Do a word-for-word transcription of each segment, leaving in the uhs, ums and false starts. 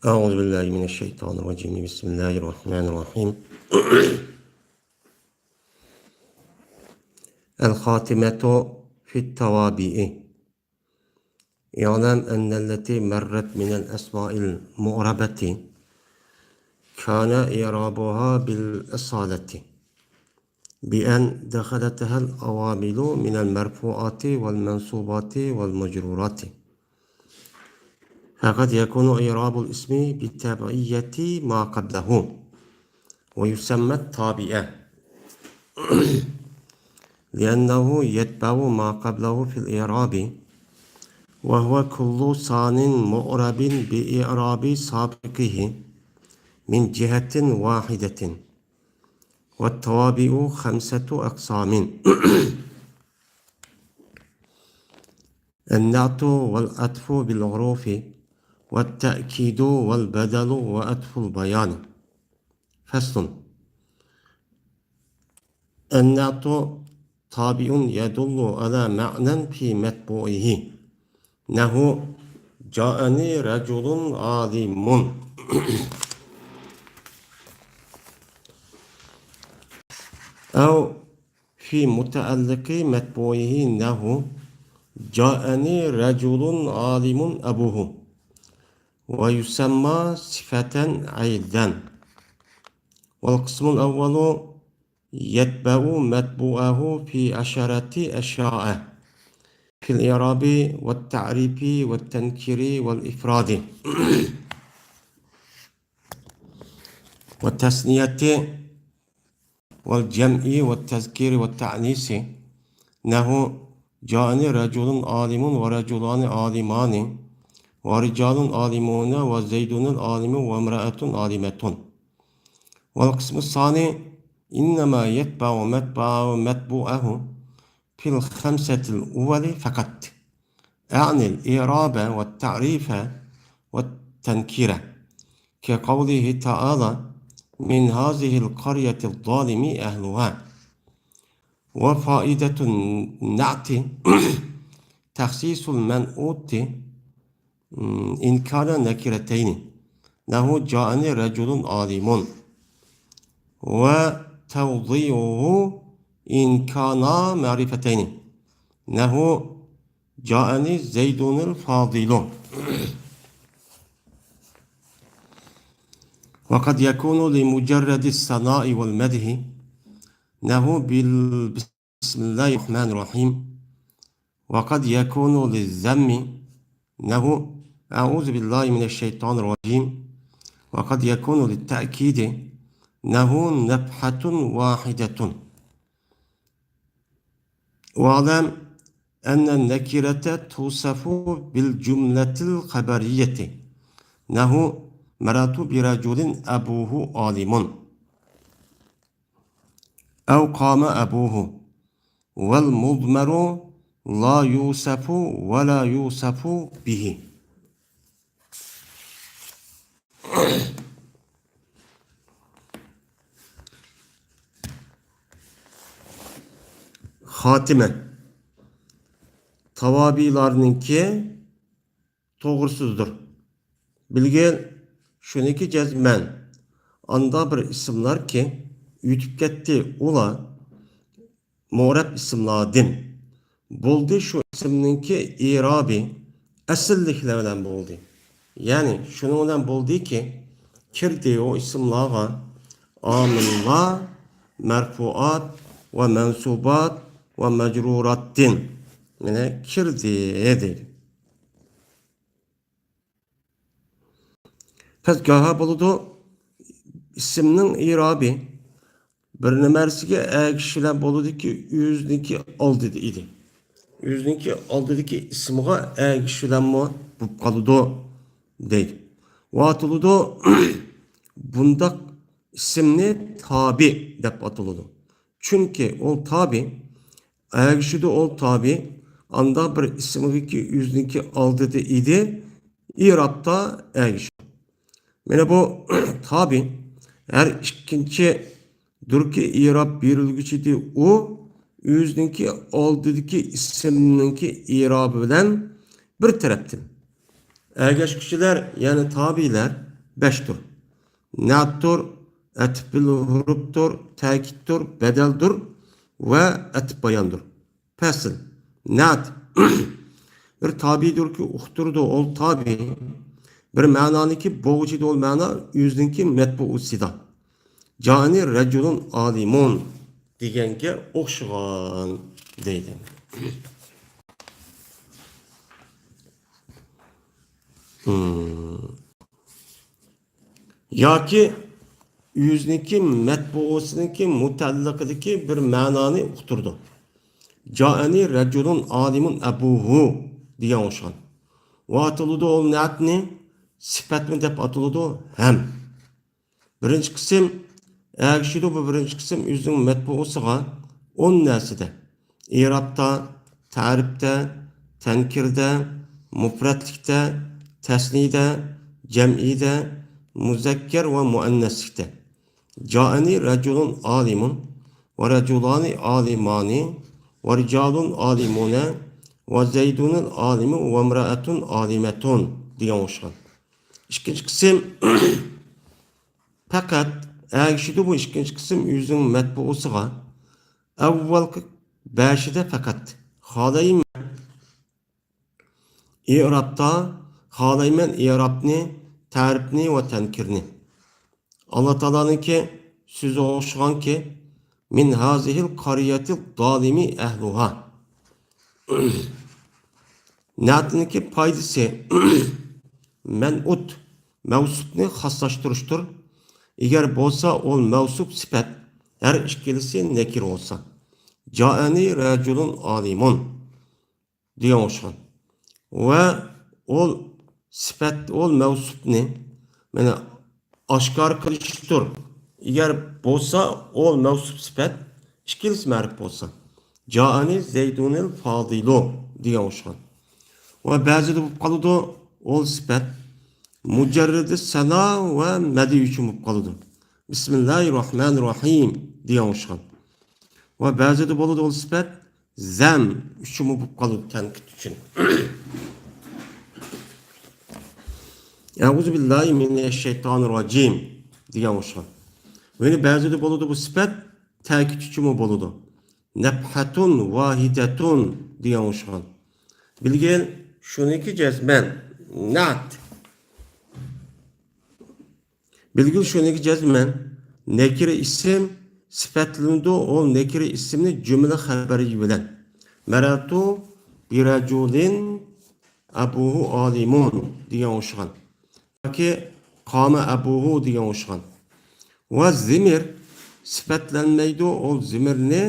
أعوذ بالله من الشيطان الرجيم. بسم الله الرحمن الرحيم. الخاتمة في التوابع. اعلم أن التي مرت من الأسماء المعربة كان إعرابها بالأصالة بأن دخلتها العوامل من المرفوعات والمنصوبات والمجرورات، فقد يكون إعراب الاسم بتبعية ما قبله، ويسمى التابع، لأنه يتبع ما قبله في الإعراب، وهو كل ثان معرب بإعراب سابقه من جهة واحدة. والتوابع خمسة أقسام: النعت والعطف بالحروف، والتأكيد والبدل وعطف البيان. فصل. النعت تابع يدل على معنى في متبوعه، نحو: جاءني رجل عالم. أو في متعلق متبوعه، نحو: جاءني رجل عالم أبوه، ويسمى صفة أيضا. والقسم الأول يتبع متبوعه في عشرة أشياء: في الإعراب والتعريف والتنكير والإفراد والتثنية والجمع والتذكير والتأنيث، نحو: جاءني رجل عالم ورجلان عالمان ورجال عالمون وزيد عالم وامرأة عالمة. والقسم الثاني إنما يتبع متبع-، متبوعه في الخمسة الأول فقط، أعني الإعراب والتعريف والتنكير، كقوله تعالى: من هذه القرية الظالم أهلها. وفائدة النعت تخصيص المنعوت إن كان نكرتين، نحو: جاءني رجل عالم، وتوضيعه إن كانا معرفتين، نحو: جاءني زيد الفاضل. وقد يكون لمجرد الثناء والمدح، نحو بال-، بسم الله الرحمن الرحيم. وقد يكون للذم، نحو: أعوذ بالله من الشيطان الرجيم. وقد يكون للتأكيد، نحو: نفحة واحدة. واعلم أن النكرة توصف بالجملة الخبرية، نحو: مررت برجل أبوه عالم، أو قام أبوه. والمضمر لا يوصف ولا يوصف به. خاتمە. تاۋابىئلارنىڭكى توغرىسىزدۇر. بىلگىل، شۇنىكى جەزمەن، ئاندا بىر ئىسىملاركى ئۆتۈپ كەتتى، ئۇلار مۇئرەب ئىسىملاردىن. بولدى، شۇ ئىسىمنىڭكى ئىرابى ئەسلىدىكىلەر بىلەن بولدى. يەنى شۇنىڭ بىلەن بولدىكى، كىردى ئۇ ئىسىملارغا ئامىللار، مەرفۇئات ۋە مەنسۇبات ۋە مەجرۇراتتىن. يەنى كىردى دەيدۇ. پەس گاھا بولىدۇ، ئىسىمنىڭ ئىرابى بىر نەرسىگە ئەگىشىش بىلەن بولىدۇكى، ئۆزىنىڭكى ئالدىدا ئىدى. ئۆزىنىڭكى ئالدىدىكى ئىسىمغا ئەگىشىش بىلەنمۇ بولۇپ قالىدۇ، دەيدۇ. ۋە ئاتىلىدۇ، بۇنداق ئىسىمنى تابىئ دەپ ئاتىلىدۇ. چۈنكى ئۇ تابىئ، ئەگىشىدۇ ئۇ تابىئ، ئاندا بىر ئىسىمغىكى ئۆزىنىڭكى ئالدىدا ئىدى، ئىرابتا ئەگىشىدۇ. مانا بۇ تابىئ ھەر ئىككىنچى دۇركى ئىراب بېرىلگۈچىدى، ئۇ ئۆزىنىڭكى ئالدىدىكى ئىسىمنىڭكى ئىرابى بىلەن بىر تەرەپتىن. ئەگەشكۈچىلەر، يەنى تابىئلەر، بەشتۇر. نەئتتۇر، ئەتىپىل ھۇرۇپتۇر، تەكىتتۇر، بەدەلدۇر ۋە ئەتىپ باياندۇر. پەسىل. نەئت. بىر تابىئدۇركى، ئۇقتۇرىدۇ ئول تابىئ. بىر مەنانىكى بوغۇچىدۇ ئول مەنا ئۆزىنىڭكى مەتبۇئۇسىدا. جائەنى رەجۇلۇن ئالىمۇن دېگەنگە ئوخشىغان دەيدۇ. ياكى ئۆزىنىڭكى مەتبۇئۇسىنىڭكى مۇتەئەللىقىدىكى بىر مەنانى ئۇقتۇرىدۇ. جائەنى رەجۇلۇن ئالىمۇن ئەبۇھۇ دېگەن ئوخشىغان. ۋە ئاتىلىدۇ ئول نەئتنى سۈپەتمۇ دەپ ئاتىلىدۇ ھەم. بىرىنچى قىسىم ئەگىشىدۇ، بۇ بىرىنچى قىسىم ئۆزىنىڭ مەتبۇئۇسىغا ئون نەرسىدە. ئېرابتا، تەرىپتە، تەنكىردە، مۇپرەتلىكتە، تەسنىيدە، جەمئىدە، مۇزەككەر ۋە مۇئەننەسلىكتە. جائەنى رەجۇلۇن ئالىمۇن ۋە رەجۇلانى ئالىمانى ۋە رىجالۇن ئالىمۇنە ۋە زەيدۇنۇل ئالىمۇ ۋە ئىمرائەتۇن ئالىمەتۇن دېگەن ئوخشىغان. ئىككىنچى قىسىم پەقەت ئەگىشىدۇ، بۇ ئىككىنچى قىسىم ئۆزىنىڭ مەتبۇئۇسىغا. ئەۋۋەلقى بەشىدە پەقەت خالايمەن ئېرابتا، خالايمەن ئېرابنى، تەرىپنى ۋە تەنكىرنى. ئاللا تائالانىڭكى سۆزىگە ئوخشىغانكى، مىن ھازىھىل قارىيەتىل زالىمى ئەھلۇھا. نەئتنىڭكى پايدىسى مەنئۇت، مەۋسۇپنى خاسلاشتۇرۇشتۇر. ئەگەر بولسا ئول مەۋسۇپ سۈپەت، ھەر ئىككىلىسى نەكىر بولسا. جائەنى رەجۇلۇن ئالىمۇن دېگەن ئوخشىغان. ۋە ئول سۈپەت، ئول مەۋسۇپنى، مانا، ئاشكارا قىلىشتۇر. ئەگەر بولسا ئول مەۋسۇپ سۈپەت، ئىككىلىسى مەرىپ بولسا. جائەنى زەيدۇنىل فادىلۇ دېگەن ئوخشىغان. ۋە بەزىدە بولۇپ قالىدۇ ئول سۈپەت مۇجەررىدى سەنا ۋە مەدى ئۈچۈن بولۇپ قالىدۇ. بىسمىللاھىر راھمانىر راھىم دېگەن ئوخشىغان. ۋە بەزىدە بولىدۇ ئول سۈپەت زەم ئۈچۈنمۇ بولۇپ قالىدۇ، تەنقىد ئۈچۈن. ئەئۇزۇ بىللاھى مىنەششەيتانىر راجىم دېگەن ئوخشىغان. يەنە بەزىدە بولىدۇ بۇ سۈپەت تەكىد ئۈچۈنمۇ بولىدۇ. نەپھەتۇن ۋاھىدەتۇن دېگەن ئوخشىغان. بىلگىل شۇنىڭكى جەزمەن. نەئت. بىلگىل شۇنىڭكى جەزمەن نەكىرە ئىسىم سۈپەتلىنىدۇ، ئۇ نەكىرە ئىسىمنى جۈملە خەبىرى بىلەن. مەرەرتۇ بىرەجۇلىن ئەبۇھۇ ئالىمۇن دېگەن ئوخشىغان. ياكى قامە ئەبۇھۇ دېگەن ئوخشىغان. ۋە زىمىر سۈپەتلەنمەيدۇ، ئۇ زىمىرنى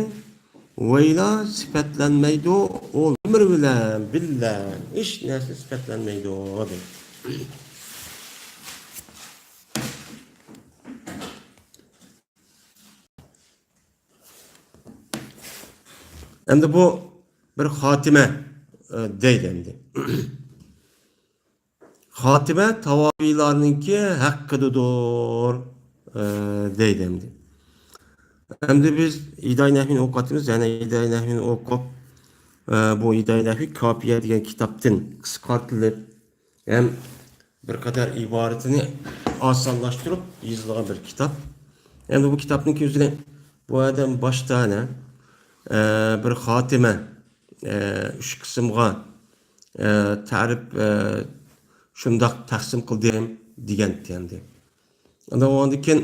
ۋەيلا سۈپەتلەنمەيدۇ، ئۇ زىمىر بىلەن بىللە ھېچ نەرسە سۈپەتلەنمەيدۇ، دەيدۇ. ئەمدى بۇ بىر خاتىمە، ئە، دەيدۇ ئەمدى. خاتىمە تاۋابىئلارنىڭكى ھەققىدىدۇر، ئە، دەيدۇ ئەمدى. ئەمدى بىز ھىدايە نەھۋىنى ئوقۇۋاتىمىز، يەنە ھىدايە نەھۋىنى ئوقۇپ، ئە، بۇ ھىدايە نەھۋى كاپىيە دېگەن كىتابتىن قىسقارتىلىپ، ھەم بىر قەدەر ئىبارىتىنى ئاسانلاشتۇرۇپ يېزىلغان بىر كىتاب. ئەمدى بۇ كىتابنىڭ كۆزىنى بۇ ئادەم باشتا ئەنە، ئە، بىر خاتىمە، ئە، ئۈچ قىسىمغا، ئە، تەرىپ، ئە، شۇنداق تەقسىم قىلدىم دېگەنتى ئەمدى. ئاندىن ئۇنىڭدىن كېيىن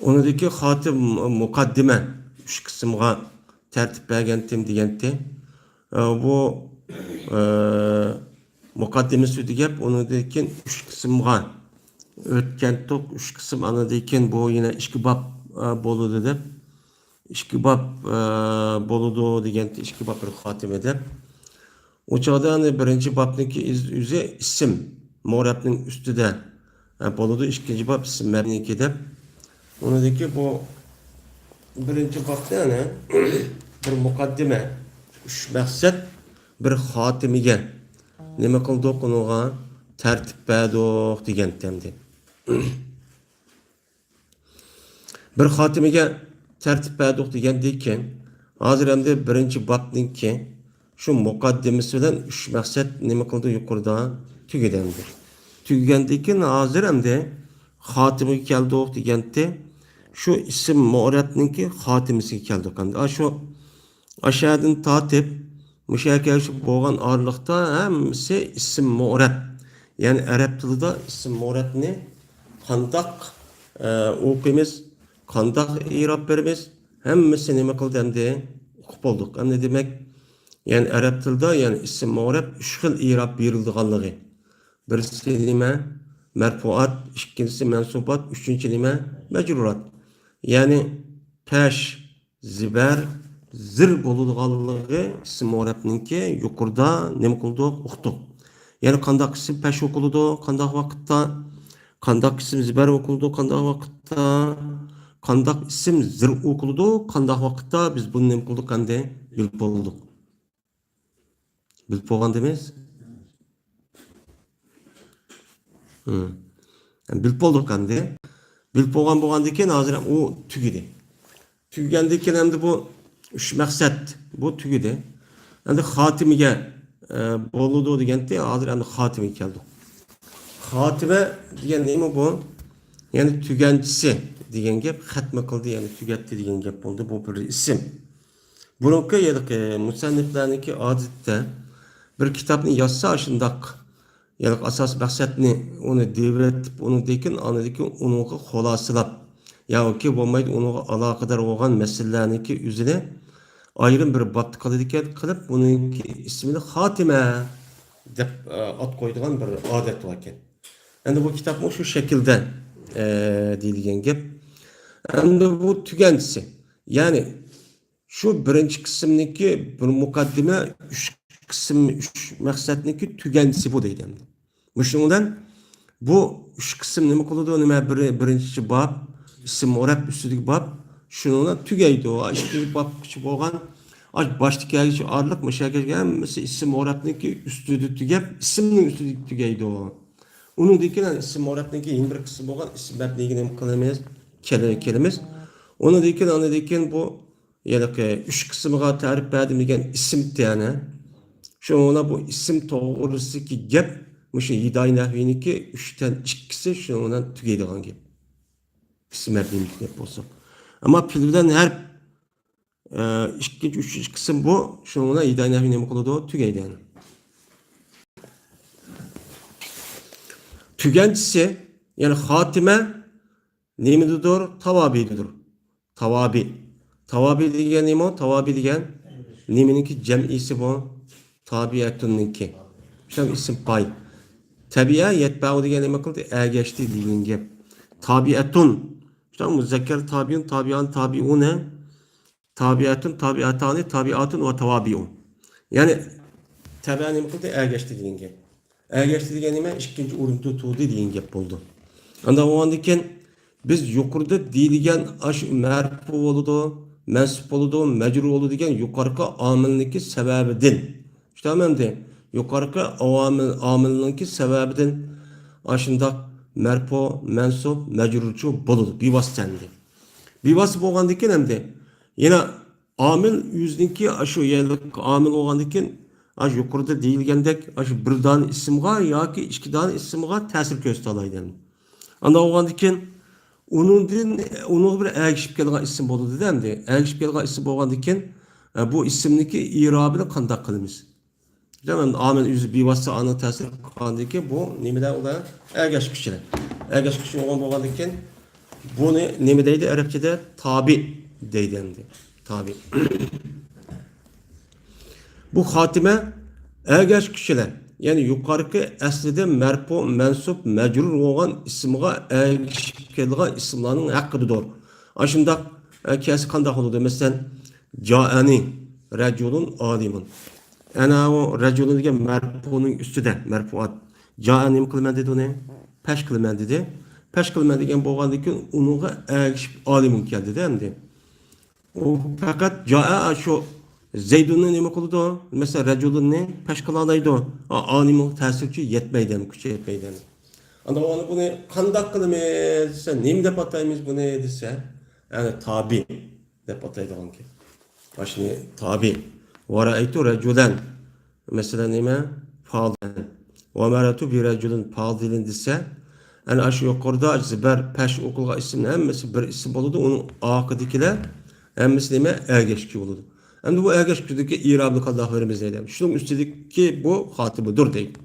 ئۇنىڭدىكى خاتىم مۇقەددىمە ئۈچ قىسىمغا تەرتىپ بەرگەنتىم دېگەنتى. ئە، بۇ، ئە، مۇقەددىمىسى دېگەپ، ئۇنىڭدىن كېيىن ئۈچ قىسىمغا ئۆتكەنتۇق، ئۈچ قىسىم، ئاندىن كېيىن بۇ يەنە ئىككى باب، ئە، بولىدۇ دەپ، ئىككى باب، ئە، بولىدۇ دېگەنتى، ئىككى باب بىر خاتىمە دەپ. ئۇ چاغدا ئەنە بىرىنچى بابنىڭكى ئىز-، ئۆزى ئىسىم مۇئرەبنىڭ ئۈستىدە، ئە، بولىدۇ. ئىككىنچى باب ئىسىم مەبنىنىڭكى دەپ. ئۇنىڭدىكى بۇ بىرىنچى بابتا ئەنە بىر مۇقەددىمە، ئۈچ مەقسەت، بىر خاتىمىگە نېمە قىلدۇق، ئۇنىڭغا تەرتىپ بەردۇق دېگەنتى ئەمدى. بىر خاتىمىگە تەرتىپ بەردۇق دېگەندىن كېيىن، ھازىر ئەمدى بىرىنچى بابنىڭكى شۇ مۇقەددىمىسى بىلەن ئۈچ مەقسەت نېمە قىلدى يۇقىرىدا؟ تۈگىدى ئەمدى. تۈگىگەندىن كېيىن ھازىر ئەمدى خاتىمىگە كەلدۇق دېگەنتى. شۇ ئىسىم مۇئرەبنىڭكى خاتىمىسىگە كەلدۇق ئەمدى. ئاشۇ ئاشەدىن تارتىپ مۇشەگە بولغان ئارىلىقتا ھەممىسى ئىسىم مۇئرەب. يەنى ئەرەب تىلىدا ئىسىم مۇئرەبنى قانداق، ئە، ئوقۇيمىز، قانداق ئىراب بېرىمىز، ھەممىسى نېمە قىلدى ئەمدى؟ ئۇقۇپ بولدۇق. ئەمدى دېمەك، يەنى ئەرەب تىلىدا، يەنى ئىسىم مۇئرەب ئۈچ خىل ئىراب بېرىلىدىغانلىقى. بىرسى نېمە؟ مەرپۇئات، ئىككىنچىسى مەنسۇبات، ئۈچىنچى نېمە؟ مەجرۇرات. يەنى پەش، زىبەر، زىر بولىدىغانلىقى ئىسىم مۇئرەبنىڭكى يۇقىرىدا نېمە قىلدۇق؟ ئۇقتۇق. يەنى قانداق ئىسىم پەش ئوقۇلىدۇ؟ قانداق ۋاقىتتا؟ قانداق ئىسىم زىبەر ئوقۇلىدۇ؟ قانداق ۋاقىتتا؟ قانداق ئىسىم زىر ئوقۇلىدۇ؟ قانداق ۋاقىتتا؟ بىز بۇنى نېمە قىلدۇق ئەمدى؟ بىلىپ بولدۇق. بىلىپ بولغان دېمەيسىز؟ ھىم. بىلىپ بولدۇق ئەمدى. بىلىپ بولغان بولغاندىن كېيىن ھازىر ئۇ تۈگىدى. تۈگىگەندىن كېيىن ئەمدى بۇ ئۈچ مەقسەت بۇ تۈگىدى. ئەمدى خاتىمىگە، ئە، بولىدۇ دېگەنتى، ھازىر ئەمدى خاتىمىگە كەلدۇق. خاتىمە دېگەن نېمە بۇ؟ يەنى تۈگەنچىسى دېگەن گەپ، خەتمە قىلدى، يەنى تۈگەتتى دېگەن گەپ بولدى. بۇ بىر ئىسىم. بۇرۇنقى ھېلىقى مۇسەننىپلەرنىڭكى ئادىتىدە بىر كىتابنى يازسا ئاشۇنداق يەنى ئاساسىي مەقسەتنى ئۇنى دېۋىرىۋېتىپ، ئۇنىڭدىن كېيىن، ئاندىن كېيىن ئۇنىڭغا خۇلاسىلاپ ياكى بولمايدۇ ئۇنىڭغا ئالاقىدار بولغان مەسىلىلەرنىڭكى ئۆزىنى ئايرىم بىر بابتا قىلىدىكەن، قىلىپ بۇنىڭكى ئىسمىنى خاتىمە دەپ، ئە، ئات قويىدىغان بىر ئادەت باركەن. ئەمدى بۇ كىتابمۇ شۇ شەكىلدە، ئە، دېيىلگەن گەپ. ئەمدى بۇ تۈگەنچىسى. يەنى شۇ بىرىنچى قىسىمنىڭكى بىر مۇقەددىمە، ئۈچ قىسىم، ئۈچ مەقسەتنىڭكى تۈگەنچىسى بۇ دەيدۇ ئەمدى. مۇشۇنىڭ بىلەن بۇ ئۈچ قىسىم نېمە قىلىدۇ؟ نېمە بىر، بىرىنچى باب، ئىسىم مۇئرەب ئۈستىدىكى باب، شۇنىڭ بىلەن تۈگەيدۇ. ئىككىنچى بابقىچە بولغان، ئاش باشتا كەلگۈچى ئارىلىق، مۇشۇ كەلگەن ھەممىسى ئىسىم مۇئرەبنىڭكى ئۈستىدە تۈگەپ، ئىسىمنىڭ ئۈستىدە تۈگەيدۇ. ئۇنىڭدىن كېيىن ئىسىم مۇئرەبنىڭكى يەنە بىر قىسمى بولغان ئىسىم مەبنىيگە نېمە قىلىمىز؟ كېلە-، كېلىمىز. ئۇنىڭدىن كېيىن، ئاندىن كېيىن بۇ ھېلىقى ئۈچ قىسىمغا تەرىپ بەردىم دېگەن ئىسىم تەنە. شۇڭا بۇ ئىسىم توغرىسىدىكى گەپ، مۇشۇ ھىدايە نەھۋىنىڭكى ئۈچتىن ئىككىسى شۇنىڭ بىلەن تۈگەيدىغان گەپ. ئىسىم مەبنىي گەپ بولسا. ئەمما پېئىل بىلەن ھەرپ، ئە، ئىككىنچى، ئۈچىنچى قىسىم بۇ. شۇنىڭ بىلەن ھىدايە نەھۋى نېمە قىلىدۇ؟ تۈگەيدۇ. تۈگەنچىسى، يەنى خاتىمە نېمىدىدۇر؟ تاۋابىدىدۇر. تاۋابى. تاۋابى دېگەن نېمە؟ تاۋابى دېگەن نېمىنىڭكى جەمئىسى بۇ؟ تابىئەتۇننىڭكى. شۇ ئىسىم پاي. تەبىئە يەتبەئۇ دېگەن نېمە قىلدى؟ ئەگەشتى دېگەن گەپ. تابىئەتۇن. شۇ مۇزەككەر تابىئۇن، تابىئان، تابىئۇنە. تابىئەتۇن، تابىئەتانى، تابىئاتۇن ۋە تاۋابىئۇ. يەنى تەبىئە نېمە قىلدى؟ ئەگەشتى دېگەن گەپ. ئەگەشتى دېگەن نېمە؟ ئىككىنچى ئورۇندا تۇردى دېگەن گەپ بولىدۇ. ئاندىن بولغاندىن كېيىن بىز يۇقىرىدا دېيىلگەن ئاشۇ مەرپۇ بولىدۇ، مەنسۇب بولىدۇ، مەجرۇر بولىدۇ دېگەن يۇقىرىقى ئامىلنىڭكى سەۋەبىدىن. چۈشتىڭىزمۇ ئەمدى؟ يۇقىرىقى ئاۋامىل، ئامىلنىڭكى سەۋەبىدىن ئاشۇنداق مەرپۇ، مەنسۇب، مەجرۇرچۇ بولىدۇ. بىۋاسىتە ئەمدى. بىۋاسىتە بولغاندىن كېيىن ئەمدى يەنە ئامىل ئۆزىنىڭكى ئاشۇ يەرلىك ئامىل بولغاندىن كېيىن، ئاشۇ يۇقىرىدا دېيىلگەندەك، ئاشۇ بىر دانە ئىسىمغا ياكى ئىككى دانە ئىسىمغا تەسىر كۆرسىتەلەيدۇ. ئانداق بولغاندىن كېيىن، ئۇنىڭدىن، ئۇنىڭغا بىر ئەگىشىپ كەلگەن ئىسىم بولىدۇ-دە ئەمدى. ئەگىشىپ كەلگەن ئىسىم بولغاندىن كېيىن، ئە، بۇ ئىسىمنىڭكى ئىرابىنى قانداق قىلىمىز؟ دېمەم، ئامىل ئۆزى بىۋاسىتە ئانىڭ تەسىرى قىلغاندىن كېيىن بۇ نېمىدە ئۇلار؟ ئەگەشكۈچىلەر. ئەگەشكۈچى بولغان بولغاندىن كېيىن بۇنى نېمە دەيدۇ ئەرەبچىدە؟ تابىئ دەيدۇ ئەمدى. تابىئ. بۇ خاتىمە ئەگەشكۈچىلەر، يەنى يۇقىرىقى ئەسلىدە مەرپۇ، مەنسۇب، مەجرۇر بولغان ئىسىمغا ئەگىشىپ كېلىدىغان ئىسىملارنىڭ ھەققىدىدۇر. ئاشۇنداق، ئە، كەلسە قانداق بولىدۇ؟ مەسىلەن، جائەنى رەجۇلۇن ئالىمۇن. ئەنە ئۇ رەجۇلۇن دېگەن مەرپۇنىڭ ئۈستىدە، مەرپۇئات. جائە نېمە قىلىمەن دېدى ئۇنى؟ پەش قىلىمەن دېدى. پەش قىلىمەن دېگەن بولغاندىن كېيىن ئۇنىڭغا ئەگىشىپ ئالىمۇن كەلدىدە ئەمدى. ئۇ پەقەت جائە شۇ زەيدۇننى نېمە قىلىدۇ؟ مەسىلەن، رەجۇلۇننى پەش قىلالايدۇ. ئا-، ئالىمۇن تەسىرى يەتمەيدۇ، كۈچى يەتمەيدۇ. ئاندىن بۇنى قانداق قىلىمىز دېسە، نېمە دەپ ئاتايمىز بۇنى دېسە، يەنى تابىئ دەپ ئاتايدىغان گەپ. ئاشۇنى تابىئ. ۋە رەئەيتۇ رەجۇلەن. مەسىلەن، نېمە؟ فالەن. ۋەمەرەرتۇ بىرەجۇلىن پازىلىن دېسە، ئەنە ئاشۇ يۇقىرىدا زىبەر، پەش ئوقۇلغان ئىسىمنىڭ ھەممىسى بىر ئىسىم بولىدۇ، ئۇنىڭ ئاخىرىدىكىلەر ھەممىسى نېمە؟ ئەگەشكۈ بولىدۇ. ئەمدى بۇ ئەگەشكۈدىكى ئىرابنى قانداق بېرىمىز دەيدۇ. شۇنىڭ ئۈستىدىكى بۇ خاتىمىدۇر دەيدۇ.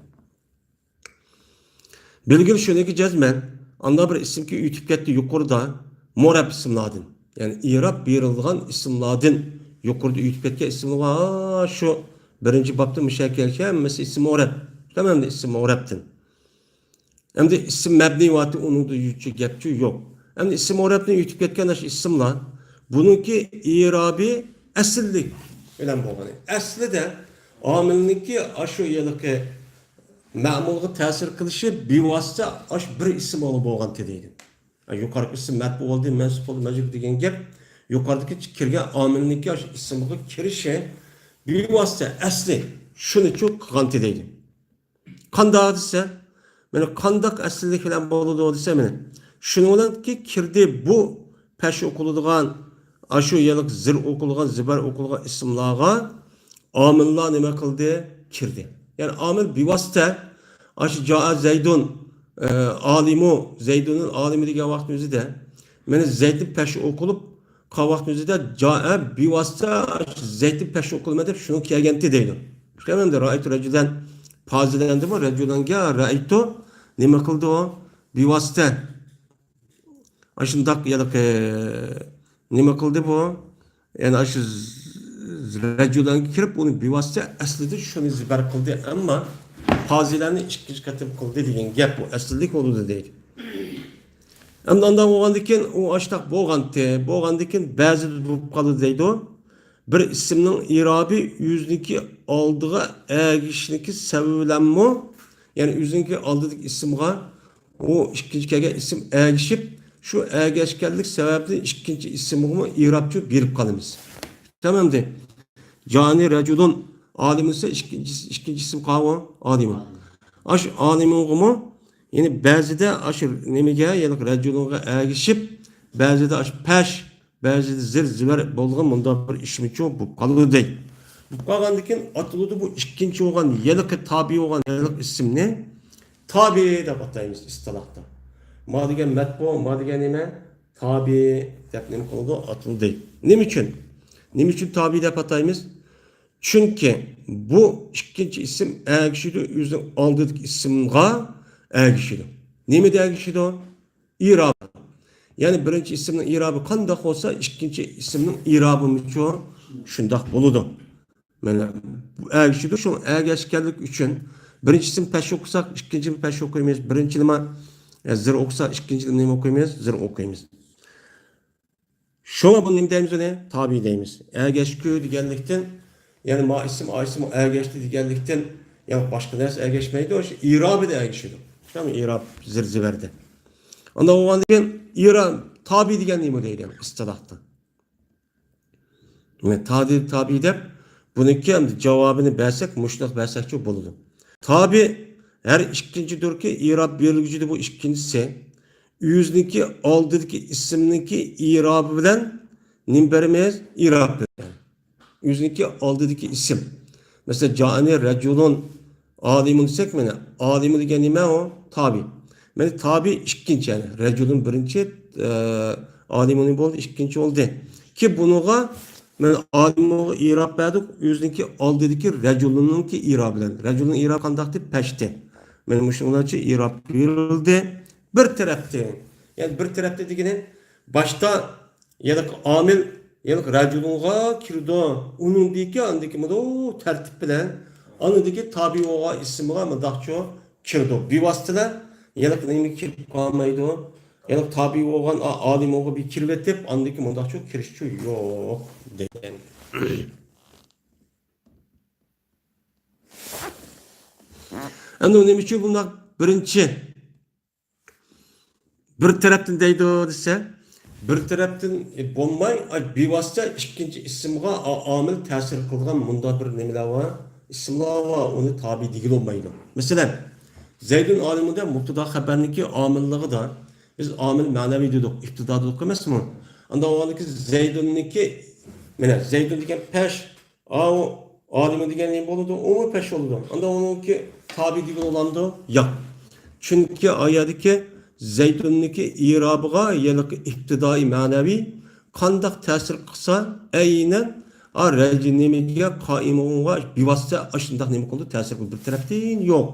بىلگىل شۇنىكى جەزمەن، ئانداق بىر ئىسىمكى ئۆتۈپ كەتتى يۇقىرىدا، مۇرەب ئىسىملاردىن. يەنى ئىراب بېرىلىدىغان ئىسىملاردىن، يۇقىرىدا ئۆتۈپ كەتكەن ئىسىملار، ھا، شۇ بىرىنچى بابتا مۇشەككەلكى ھەممىسى ئىسىم مۇرەب. تامامەن ئىسىم مۇرەبتىن. ئەمدى ئىسىم مەبنىي ۋاتى ئۇنىڭدا يۈچى گەپچۇ يوق. ئەمدى ئىسىم مۇرەبتىن ئۆتۈپ كەتكەن ئاشۇ ئىسىملار، بۇنىڭكى ئىرابى ئەسلىلىك بىلەن بولغان. ئەسلىدە ئامىلنىڭكى ئاشۇ ھېلىقى مەمۇلغا تەسىر قىلىشى بىۋاسىتە ئاشۇ بىر ئىسىم بولغان دېيدۇ. يۇقىرىقى ئىسىم مەرپۇ بولدى، مەنسۇپ بولدى، مەجرۇر دېگەن گەپ. يۇقىرىدىكى كىرگەن ئامىلنىڭكى ئاشۇ ئىسىمغا كىرىشى بىۋاسىتە ئەسلى شۇنىچۇ قىلغان دەيدۇ. قانداق دېسە، مانا قانداق ئەسلىلىك بىلەن بولىدۇ دېسە، مانا شۇنىڭ بىلەنكى كىردى بۇ پەش ئوقۇلىدىغان، ئاشۇ يەنە زىر ئوقۇلغان، زىبەر ئوقۇلغان ئىسىملارغا ئامىللار نېمە قىلدى؟ كىردى. يەنى ئامىل بىۋاسىتە، ئاشۇ جائە زەيدۇن، ئە، ئالىمۇ، زەيدۇنۇل ئالىمى دېگەن ۋاقىتنىڭ ئۆزىدە، مانا زەيدنى پەش ئوقۇلۇپ، قالغان ۋاقىتنىڭ ئۆزىدە جائە بىۋاسىتە زەيدنى پەش ئوقۇلىمەن دەپ شۇنىڭ كەلگەنتى دەيدۇ. شۇ ئەمدى رائىتۇ رەجۇلەن پازىلەندىمۇ، رەجۇلەنگە رائىتۇ نېمە قىلدى ئۇ؟ بىۋاسىتە. ئاشۇنداق يەنە، ئە، نېمە قىلدى بۇ؟ يەنى ئاشۇ ز-، ز-، رەجۇلەنگە كىرىپ، ئۇنى بىۋاسىتە ئەسلىدە شۇنى زىبەر قىلدى، ئەمما پازىلەننى ئىككىنچى قېتىم قىلدى دېگەن گەپ، بۇ ئەسلىدىكى بولىدۇ دەيدۇ. ئەمدى ئانداق بولغاندىن كېيىن ئۇ ئاشتاق بولغانتى، بولغاندىن كېيىن بەزىدە بولۇپ قالىدۇ دەيدۇ. بىر ئىسىمنىڭ ئىرابى ئۆزىنىڭكى ئالدىغا ئەگىشىشنىڭكى سەۋەبى بىلەنمۇ، يەنى ئۆزىنىڭكى ئالدىدىكى ئىسىمغا ئۇ ئىككىنچى كەلگەن ئىسىم ئەگىشىپ، شۇ ئەگەشكەنلىك سەۋەبىدىن ئىككىنچى ئىسىمغىمۇ ئىرابچۇ بېرىپ قالىمىز. تامامدى. جانى رەجۇلۇن ئالىمۇن دېسە ئىككىنچى، ئىككىنچى ئىسىم قاۋۇ ئالىمۇن. ئاشۇ ئالىمۇنغىمۇ، يەنى بەزىدە ئاشۇ نېمىگە، يەنى رەجۇلۇنغا ئەگىشىپ، بەزىدە ئاشۇ پەش، بەزىدە زىر زىبەر بولغان مۇنداق بىر ئىسىمچۇ بولۇپ قالىدۇ دەيدۇ. بولۇپ قالغاندىن كېيىن ئاتىلىدۇ بۇ ئىككىنچى بولغان، ھېلىقى تابىئى بولغان ھېلىقى ئىسىمنى تابىئى دەپ ئاتايمىز ئىستىلاھتا. ما دېگەن مەتبۇ، ما دېگەن نېمە؟ تابىئى دەپ نېمە قىلىدۇ؟ ئاتىلىدۇ. نېمە ئۈچۈن؟ نېمە ئۈچۈن تابىئى دەپ ئاتايمىز؟ چۈنكى بۇ ئىككىنچى ئىسىم ئەگىشىدۇ، ئۆزىنىڭ ئالدىدىكى ئىسىمغا ئەگىشىدۇ. نېمىدە ئەگىشىدۇ؟ ئىراب. يەنى بىرىنچى ئىسىمنىڭ ئىرابى قانداق بولسا، ئىككىنچى ئىسىمنىڭ ئىرابىمۇچۇ شۇنداق بولىدۇ. مانا بۇ ئەگىشىدۇ، شۇڭا ئەگەشكەنلىك ئۈچۈن بىرىنچى ئىسىم پەش ئوقۇساق، ئىككىنچى پەش ئوقۇيمىز، بىرىنچى نېمە، ئە، زىر ئوقۇسا، ئىككىنچى نېمە ئوقۇيمىز؟ زىر ئوقۇيمىز. شۇڭا بۇنى نېمە دەيمىز ئۇنى؟ تابىئى دەيمىز. ئەگەشكۈ دېگەنلىكتىن، يەنى ما ئىسىم، ئا ئىسىم ئەگەشتى دېگەنلىكتىن، يەنى باشقا نەرسە ئەگەشمەيدۇ، شۇ ئىرابىدە ئەگىشىدۇ. تامام ئىراب زىر زىبەردە. ئاندىن بولغاندىن كېيىن ئىراب، تابىئى دېگەن نېمە دەيدۇ ئىستىلاھتا؟ مانا تادى-، تابىئى دەپ، بۇنىڭكى ئەمدى جاۋابىنى بەرسەك، مۇشۇنداق بەرسەكچۇ بولىدۇ. تابىئى ھەر ئىككىنچىدۇركى، ئىراب بېرىلگۈچىدە بۇ ئىككىنچىسى. ئۆزىنىڭكى ئالدىدىكى ئىسىمنىڭكى ئىرابى بىلەن نېمە بېرىمىز؟ ئىراب بېرىمىز. ئۆزىنىڭكى ئالدىدىكى ئىسىم. مەسىلەن، جائەنى رەجۇلۇن ئالىمۇن دېسەك، مانا، ئالىمۇن دېگەن نېمە ئۇ؟ تابىئى. مانا، تابىئى ئىككىنچى، يەنى رەجۇلۇن بىرىنچى، ئە، ئالىمۇن بولدى، ئىككىنچى بولدى. كى بۇنىڭغا، مانا، ئالىمۇنغا ئىراب بەردۇق، ئۆزىنىڭكى ئالدىدىكى رەجۇلۇننىڭكى ئىرابى بىلەن. رەجۇلۇن ئىراب قانداقتى؟ پەشتى. مانا، مۇشۇنىڭلارچە ئىراب بېرىلدى. بىر تەرەپتىن، يەنى بىر تەرەپتىن دېگىنى، باشتا يەنى ئامىل، يەنى رەجۇلۇنغا كىرىدۇ. ئۇنىڭدىكى ئاندىكى مۇنداق تەرتىپ بىلەن ئاندىكى تابىئى بولغان ئىسىمغا مۇنداقچۇ كىرىدۇ. بىۋاسىتىلەر يەنى نېمە كىرىپ قالمايدۇ. يەنى تابىئى بولغان ئا-، ئالىمۇنغا بىر كىرىۋېتىپ، ئاندىكى مۇنداقچۇ كىرىشچۇ يوق دېگەن. ئەمدى نېمە ئۈچۈن بۇنداق بىرىنچى بىر تەرەپتىن دەيدۇ دېسە، بىر تەرەپتىن، ئە، بولماي، ئا، بىۋاسىتە ئىككىنچى ئىسىمغا ئا-، ئامىل تەسىر قىلىدىغان مۇنداق بىر نېمىلەر بار، ئىسىملار بار، ئۇنى تابىئى دېگىلى بولمايدۇ. مەسىلەن، زەيدۇن ئالىمۇندا مۇبتادا خەبەرنىڭكى ئامىللىقىدا بىز ئامىل مەنەۋى دېدۇق، ئىپتىدا دېدۇق ئەمەسمۇ؟ ئانداق بولغاندىكىن زەيدۇننىڭكى، مانا زەيدۇن دېگەن پەش، ئاۋۇ ئالىمۇ دېگەن نېمە بولىدۇ؟ ئۇمۇ پەش بولىدۇ. ئاندا ئۇنىڭكى تابىئى دېگىلى بولامدۇ؟ ياق. چۈنكى ئايەدىكى زەيدۇننىڭكى ئىرابىغا ھېلىقى ئىپتىدائىي مەنەۋى قانداق تەسىر قىلسا، ئەينەن ئا رەجۇ نېمىگە قائىمغا بىۋاسىتە ئاشۇنداق نېمە قىلىدۇ؟ تەسىر قىلىدۇ. بىر تەرەپتىن يوق.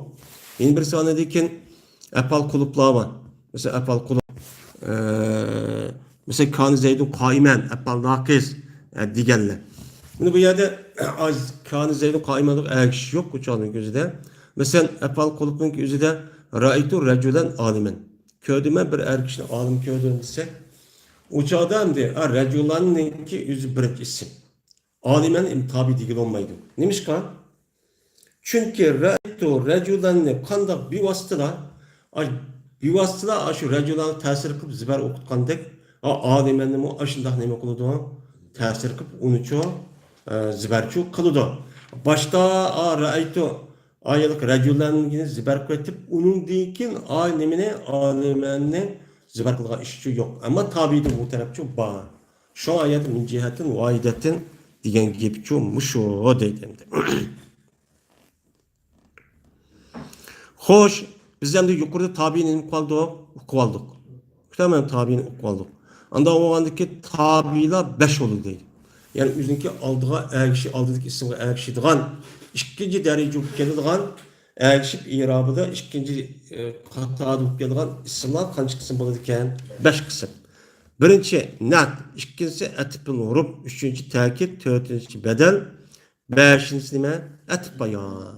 يەنە بىرسى ئاندىن كېيىن ئەپئال قۇلۇپلار بار. مەسىلەن، ئەپئال قۇلۇپ، ئە، مەسىلەن، كان زەيدۇن قائىمەن، ئەپئال ناقىس، ئە، دېگەنلەر. مانا بۇ يەردە ئاز كان زەيدۇن قائىمەن دەپ ئەگىشىش يوق ئۇ چاغنىڭ ئۆزىدە. مەسىلەن، ئەپئال قۇلۇپنىڭ ئۆزىدە رەئەيتۇ رەجۇلەن ئالىمەن. كۆردۈم مەن بىر ئەر كىشىنى ئالىم كۆردۈم دېسەك، ئۇ چاغدا ئەمدى، ئا، رەجۇلاننىڭكى ئۆزى بىرىنچى ئىسىم. ئالىمەن ئىم تابى دېگىلى بولمايدۇ. نېمىشقا؟ چۈنكى رەئەيتۇ رەجۇلاننى قانداق بىۋاسىتىلا، ئاي، بىۋاسىتىلا ئاشۇ رەجۇلانغا تەسىر قىلىپ زىبەر ئوقۇتقاندەك، ئا، ئالىمەننىمۇ ئاشۇنداق نېمە قىلىدۇ؟ تەسىر قىلىپ ئۇنىچۇ، ئە، زىبەرچۇ قىلىدۇ. باشتا، ئا، رەئەيتۇ، ئا، يەنى رەجۇلاننى زىبەر قىلىۋېتىپ، ئۇنىڭدىن كېيىن، ئا، نېمىنى؟ ئالىمەننى زىبەر قىلغان ئىشچۇ يوق. ئەمما تابىدە بۇ تەرەپچۇ بار. شۇڭا ئايەت مىن جىھەتىن ۋاھىدەتىن دېگەن گېپىچۇ مۇشۇ دەيدۇ ئەمدى. خوش، بىز ئەمدى يۇقىرىدا تابىئىنى نېمە قىلىۋالدۇق؟ ئۇقۇۋالدۇق. ئۇقتۇرمەن تابىئىنى ئۇقۇۋالدۇق. ئاندىن بولغاندىكى تابىئىلار بەش بولدى دەيدۇ. يەنى ئۆزىنىڭكى ئالدىغا ئەگىشى، ئالدىدىكى ئىسىمغا ئەگىشىدىغان ئىككىنچى دەرىجە بولۇپ كېلىدىغان، ئەگىشىپ ئېرابىدا ئىككىنچى، ئە، قاتاردا بولۇپ كېلىدىغان ئىسىملار قانچە قىسىم بولىدىكەن؟ بەش قىسىم. بىرىنچى نەت، ئىككىنچىسى ئەتىپىل ھۇرۇپ، ئۈچىنچى تەكىت، تۆتىنچى بەدەل، بەشىنچىسى نېمە؟ ئەتىپ بايان.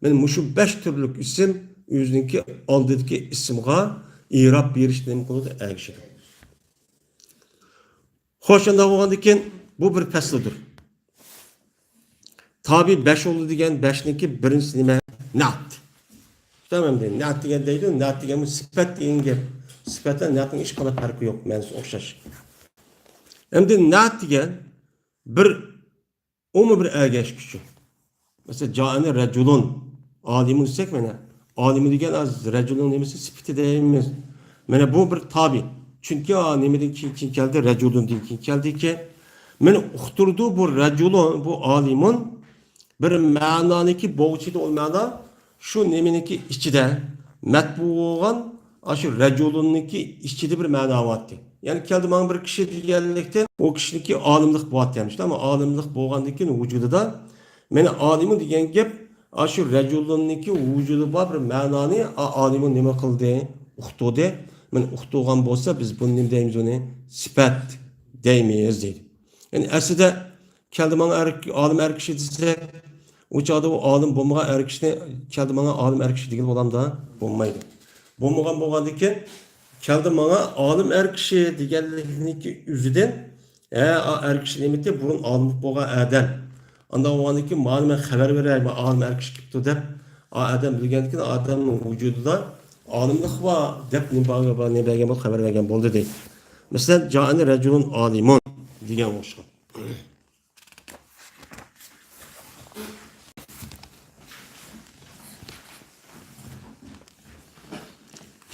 مانا مۇشۇ بەش تۈرلۈك ئىسىم ئۆزىنىڭكى ئالدىدىكى ئىسىمغا ئېراب بېرىشتە نېمە قىلىدۇ؟ ئەگىشىدۇ. خوش، ئۇنداق بولغاندىكىن بۇ بىر پەسلىدۇر. تابى بەش بولدى دېگەن بەشنىڭكى بىرىنچىسى نېمە؟ نەت. تامام دەيدۇ. نەت دېگەن دەيدۇ، نەت دېگەن بۇ سۈپەت دېگەن گەپ. سۈپەت بىلەن نەتنىڭ ھېچقانداق پەرقى يوق، مەنىسى ئوخشاش. ئەمدى نەت دېگەن بىر ئۇمۇ بىر ئەگەشكۈچى. مەسىلەن، جائەنى رەجۇلۇن ئالىمۇن دېسەك، مانا، ئالىمۇن دېگەن ئاز رەجۇلۇن نېمىسى سۈپىتى دەيمىز. مانا بۇ بىر تابى. چۈنكى، ئا، نېمىدىن كېيىن، كېيىن كەلدى؟ رەجۇلۇندىن كېيىن كەلدىكى. مانا ئۇقتۇردى بۇ رەجۇلۇن، بۇ ئالىمۇن بىر مەنانىكى بولغۇچىدى ئۇ مەنا. شۇ نېمىنىڭكى ئىچىدە مەتبۇ بولغان، ئاشۇ رەجۇلۇننىڭكى ئىچىدە بىر مەنا بارتى. يەنى كەلدى ماڭا بىر كىشى دېگەنلىكتىن، ئۇ كىشىنىڭكى ئالىملىق بارتى ھەمىشە. ئەمما ئالىملىق بولغاندىن كېيىن ۋۇجۇدىدا، مانا ئالىمۇ دېگەن گەپ، ئاشۇ رەجۇلۇننىڭكى ۋۇجۇدى بار بىر مەنانى، ئا-، ئالىمۇ نېمە قىلدى؟ ئۇقتۇردى. مانا ئۇقتۇرغان بولسا، بىز بۇنى نېمە دەيمىز ئۇنى؟ سۈپەت دەيمىز دەيدۇ. يەنى ئەسلىدە كەلدى ماڭا ئەر-، ئالىم ئەر كىشى دېسەك، ئۇ چاغدا ئۇ ئالىم بولمىغان ئەر كىشىنى كەلدى ماڭا ئالىم ئەر كىشى دېگىلى بولامدا؟ بولمايدۇ. بولمىغان بولغاندىكىن، كەلدى ماڭا ئالىم ئەر كىشى دېگەنلىكنىڭكى ئۆزىدىن، ھە، ئا ئەر كىشى نېمىتى بۇرۇن ئالىم بولغان ئادەم. ئانداق بولغاندىكىن، مانا مەن خەۋەر بېرەي، مانا ئالىم ئەر كىشى كېپتۇ دەپ، ئا ئادەم بىلگەندىكىن، ئادەمنىڭ ۋۇجۇدىدا ئالىملىق بار دەپ نېمە بار، نېمە بەرگەن بولدى، خەۋەر بەرگەن بولدى دەيدۇ. مەسىلەن، جائەنى رەجۇلۇن ئالىمۇن دېگەن ئوخشىغان.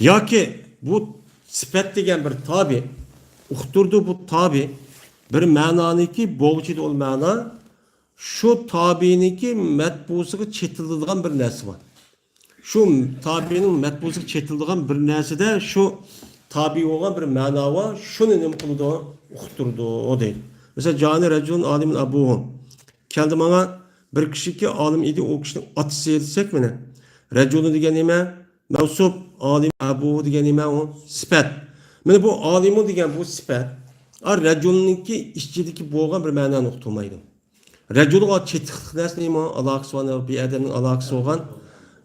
ياكى بۇ سۈپەت دېگەن بىر تابى، ئۇقتۇردى بۇ تابى، بىر مەنانىكى بولغۇچىدى ئۇ مەنا، شۇ تابىنىڭكى مەتبۇسىغا چېتىلىدىغان بىر نەرسە بار. شۇ تابىنىڭ مەتبۇسىغا چېتىلىدىغان بىر نەرسىدە شۇ تابى بولغان بىر مەنا بار، شۇنى نېمە قىلىدۇ؟ ئۇقتۇرىدۇ دەيدۇ. مەسىلەن، جائەنى رەجۇلۇن ئالىمۇن ئەبۇھۇ. كەلدى ماڭا بىر كىشىكى ئالىم ئىدى، ئۇ كىشىنىڭ ئاتىسى دېسەك، مانا، رەجۇلۇن دېگەن نېمە؟ مەۋسۇپ. ئالىم ئەبۇھۇ دېگەن نېمە؟ ئۇ سۈپەت. مانا بۇ ئالىمۇن دېگەن بۇ سۈپەت، ئا، رەجۇلنىڭكى ئىچىدىكى بولغان بىر مەنانى ئۇقتۇرمايدۇ. رەجۇلغا چېتىقلىق نەرسە نېمە؟ ئالاقىسى بار، بىر ئادەمنىڭ ئالاقىسى بولغان،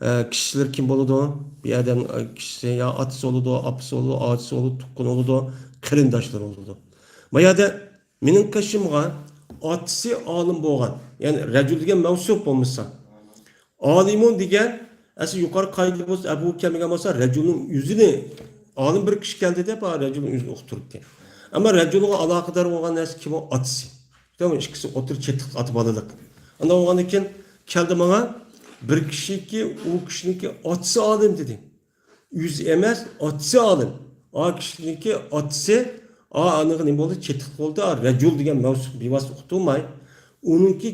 ئە، كىشىلەر كىم بولىدۇ؟ بىر ئادەمنىڭ، ئە، كىشىسى يا ئاتىسى بولىدۇ، ئاپىسى بولىدۇ، ئاچىسى بولىدۇ، تۇغقىنى بولىدۇ، قېرىنداشلىرى بولىدۇ. ما يەردە مېنىڭ قېشىمغا ئاتىسى ئالىم بولغان، يەنى رەجۇل دېگەن مەۋسۇپ بولمىسا، ئالىمۇن دېگەن، ئەسلى يۇقىرى قائىدىدە بولسا، ئەبۇ كەلمىگەن بولسا، رەجۇلنىڭ ئۆزىنى، ئالىم بىر كىشى كەلدى دەپ، ھا، رەجۇلنىڭ ئۆزىنى ئۇقتۇرۇپتى. ئەمما رەجۇلغا ئالاقىدار بولغان نەرسە كىم ئۇ؟ ئاتىسى. تامام، ئىككىسى ئوتتۇرا چېتىق ئاتا بالىلىق. ئاندىن بولغاندىن كېيىن كەلدى ماڭا بىر كىشىكى، ئۇ كىشىنىڭكى ئاتىسى ئالىم دېدى. ئۆزى ئەمەس، ئاتىسى ئالىم. ئا كىشىنىڭكى ئاتىسى، ئا ئانىغا نېمە بولدى؟ چېتىق بولدى. ئا رەجۇل دېگەن مەۋسۇپ بىۋاسىتە ئۇقتۇرماي، ئۇنىڭكى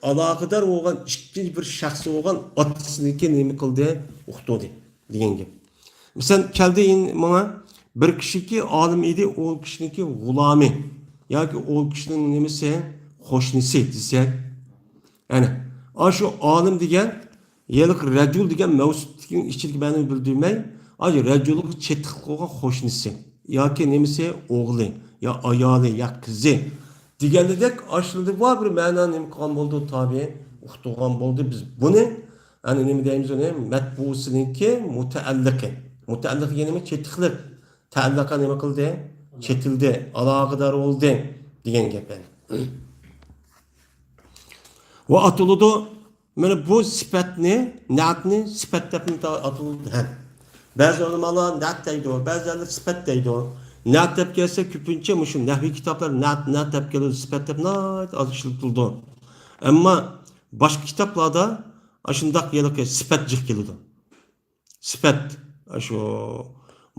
ئالاقىدار بولغان ئىككىنچى بىر شەخس بولغان ئاتىسىنىڭكى نېمە قىلدى؟ ئۇقتۇردى دېگەن گەپ. مىسال كەلدى ماڭا، بىر كىشىكى ئالىم ئىدى، ئۇ كىشىنىڭكى غۇلامى ياكى ئۇ كىشىنىڭ نېمىسى، قوشنىسى دېسەك، ئەنە، ئاشۇ ئالىم دېگەن ھېلىقى رەجۇل دېگەن مەۋسۇپتىكى ئىچىدىكى مەنىنى بىلدۈرمەي، ئاشۇ رەجۇلغا چېتىقلىق بولغان قوشنىسى ياكى نېمىسى، ئوغلى يا ئايالى يا قىزى دېگەندەك، ئاشۇندىلا بار بىر مەنانى نېمە قىلغان بولدى، تابىئىي ئۇقتۇرغان بولدى. بىز بۇنى، ئەنە نېمە دەيمىز ئۇنى، مەتبۇسىنىڭكى مۇتەئەللىقى. مۇتەئەللىق دېگەن نېمە؟ چېتىقلىق. تەئەللەقە نېمە قىلدى؟ چېتىلدى، ئالاقىدار بولدى دېگەن گەپ ئەنە. ۋە ئاتىلىدۇ. مانا بۇ سۈپەتنى، نەئەتنى سۈپەت دەپمۇ ئاتىلىدۇ ھەم. بەزى ئۆلىمالار نەئەت دەيدۇ، بەزىلەر سۈپەت دەيدۇ. نەئەت دەپ كەلسە كۆپىنچە مۇشۇ نەھۋىي كىتابلار نەئەت، نەئەت دەپ كېلىدۇ، سۈپەت دەپ ناھايىتى ئاز ئىشلىتىلىدۇ. ئەمما باشقا كىتابلاردا ئاشۇنداق ھېلىقى سۈپەت جىق كېلىدۇ. سۈپەت، ئاشۇ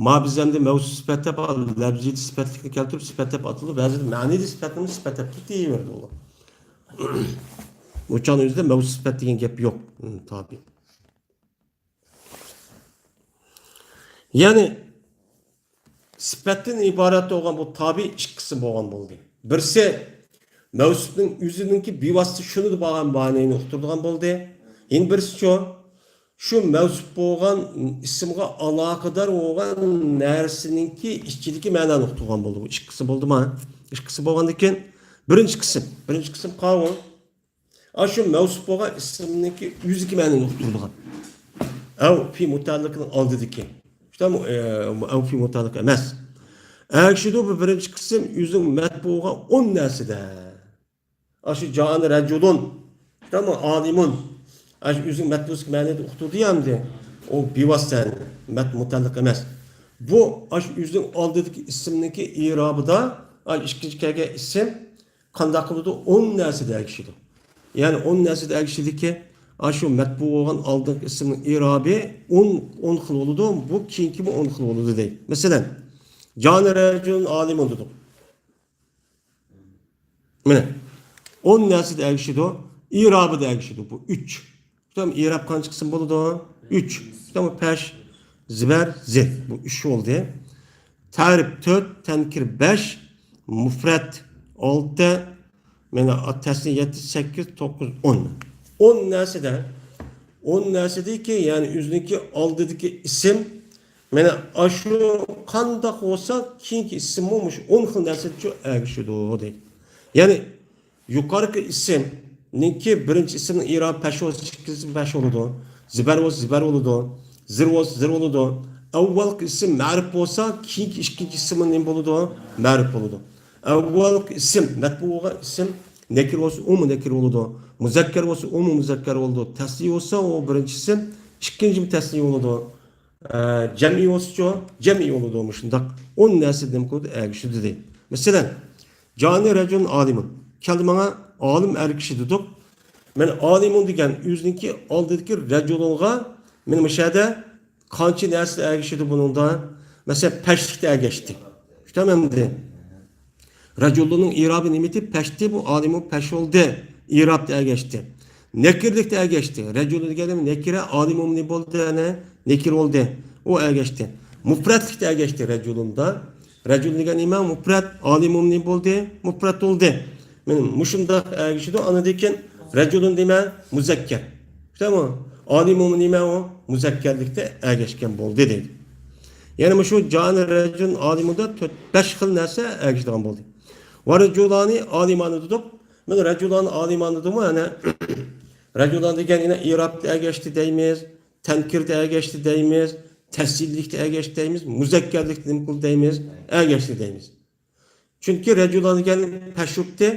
ما بىز ئەمدى مەۋسۇپ سۈپەت دەپ، لەپزىيىتى سۈپەتلىكنى كەلتۈرۈپ سۈپەت دەپ ئاتىلىدۇ، بەزىدە مەنىدە سۈپەتنىمۇ سۈپەت دەپ كېتىۋېرىدۇ ئۇلار. بۇ چاغنىڭ ئۆزىدە مەۋسۇپ سۈپەت دېگەن گەپ يوق. ھم، تابىئىي. يەنى سۈپەتتىن ئىبارەت بولغان بۇ تابىئىي ئىككى قىسىم بولغان بولدى. بىرسى مەۋسۇپنىڭ ئۆزىنىڭكى بىۋاسىتە شۇنى دەپ بولغان مەنىنى ئۇقتۇرىدىغان بولدى. يەنە بىرسىچۇ، شۇ مەۋسۇپ بولغان ئىسىمغا ئالاقىدار بولغان نەرسىنىڭكى ئىچىدىكى مەنانى ئۇقتۇرغان بولدى. بۇ ئىككى قىسىم بولدىما؟ ئىككى قىسىم بولغاندىن كېيىن بىرىنچى قىسىم، بىرىنچى قىسىم قاۋۇ. ئاشۇ مەۋسۇپ بولغان ئىسىمنىڭكى ئۆزىدىكى مەنىنى ئۇقتۇرىدىغان. ئەۋ پى مۇتەئەللىقنىڭ ئالدىدىكى. شۇنداقمۇ؟ ئەۋ پى مۇتەئەللىق ئەمەس. ئەگىشىدۇ بۇ بىرىنچى قىسىم ئۆزىنىڭ مەتبۇ بولغان ئون نەرسىدە. ئاشۇ جائەنى رەجۇلۇن، شۇنداقمۇ؟ ئالىمۇن. ئاشۇ ئۆزىنىڭ مەتبۇسىدىكى مەنىدە ئۇقتۇردى ئەمدى. ئۇ بىۋاسىتە مەت مۇتەئەللىق ئەمەس. بۇ ئاشۇ ئۆزىنىڭ ئالدىدىكى ئىسىمنىڭكى ئىرابىدا، ئاشۇ ئىككىنچى كەلگەن ئىسىم قانداق قىلىدۇ؟ ئون نەرسىدە ئەگىشىدۇ. يەنى ئون نەرسىدە ئەگىشىدىكى، ئاشۇ مەتبۇ بولغان ئالدىنقى ئىسىمنىڭ ئىرابى ئون، ئون خىل بولىدۇ، بۇ كېيىنكىمۇ ئون خىل بولىدۇ دەيدۇ. مەسىلەن، جائەنى رەجۇلۇن ئالىمۇن دېدۇق. مانا، ئون نەرسىدە ئەگىشىدۇ. ئىرابىدا ئەگىشىدۇ. بۇ ئۈچ. شۇنداقمۇ؟ ئىراب قانچە قىسىم بولىدۇ؟ ئۈچ. شۇنداقمۇ؟ پەش، زىبەر، زىت. بۇ ئۈچ بولدى. تەرىپ تۆت، تەنكىر بەش، مۇفرەت ئالتە، مانا، تەسنىيە يەتتە، سەككىز، توققۇز، ئون. ئون نەرسىدە، ئون نەرسىدىكى، يەنى ئۆزىنىڭكى ئالدىدىكى ئىسىم، مانا، ئاشۇ قانداق بولسا، كېيىنكى ئىسىممۇ مۇشۇ ئون خىل نەرسىدىچۇ ئەگىشىدۇ دەيدۇ. يەنى يۇقىرىقى ئىسىمنىڭكى بىرىنچى ئىسىمنىڭ ئىرابى پەش بولسا، ئىككىنچى ئىسىم پەش بولىدۇ. زىبەر بولسا، زىبەر بولىدۇ. زىر بولسا، زىر بولىدۇ. ئەۋۋەلقى ئىسىم مەرىپ بولسا، كېيىنكى ئىككىنچى ئىسىممۇ نېمە بولىدۇ؟ مەرىپ بولىدۇ. ئەۋۋەلقى ئىسىم، مەتبۇ بولغان ئىسىم نەكىر بولسا، ئۇمۇ نەكىر بولىدۇ. مۇزەككەر بولسا، ئۇمۇ مۇزەككەر بولىدۇ. تەسنىيە بولسا، ئۇ بىرىنچى ئىسىم، ئىككىنچىمۇ تەسنىيە بولىدۇ. ئە، جەمئىي بولسىچۇ؟ جەمئىي بولىدۇ. مۇشۇنداق ئون نەرسە نېمە قىلىدۇ؟ ئەگىشىدۇ دېدى. مەسىلەن، جائەنى رەجۇلۇن ئالىمۇن. كەلدى ماڭا ئالىم ئەر كىشى دېدۇق. مانا ئالىمۇن دېگەن ئۆزىنىڭكى ئالدىدىكى رەجۇلۇنغا، مانا مۇشۇ يەردە قانچە نەرسە ئەگىشىدۇ بۇنىڭدا؟ مەسىلەن، پەشلىكتە ئەگەشتى. شۇنداقمۇ ئەمدى؟ رەجۇلۇننىڭ ئىرابى نېمىدى؟ پەشتى، بۇ ئالىمۇ پەش بولدى. ئىرابتا ئەگەشتى. نەكىرىلىكتە ئەگەشتى. رەجۇلۇن دېگەن نەكىرە، ئالىمۇ نېمە بولدى؟ يەنە نەكىر بولدى. ئۇ ئەگەشتى. مۇپرەتلىكتە ئەگەشتى رەجۇلۇندا. رەجۇلۇن دېگەن نېمە؟ مۇپرەت. ئالىمۇ نېمە بولدى؟ مۇپرەت بولدى. مانا مۇشۇنداق ئەگىشىدۇ. ئاندىن كېيىن رەجۇلۇن نېمە؟ مۇزەككەر. شۇنداقمۇ؟ ئالىمۇ نېمە ئۇ؟ مۇزەككەرلىكتە ئەگەشكەن بولدى دەيدۇ. يەنى مۇشۇ جائەنى رەجۇلۇن ئالىمۇندا تۆت، بەش خىل نەرسە ئەگىشىدىغان بولدى. ۋە رەجۇلانى ئالىمانى دېدۇق. مانا رەجۇلانى ئالىمانى دېدىمۇ، يەنە رەجۇلان دېگەن يەنە ئىرابتا ئەگەشتى دەيمىز، تەنكىردە ئەگەشتى دەيمىز، تەسنىيىلىكتە ئەگەشتى دەيمىز، مۇزەككەرلىكتە نېمە قىلدى دەيمىز؟ ئەگەشتى دەيمىز. چۈنكى رەجۇلان دېگەن پەش بوپتى.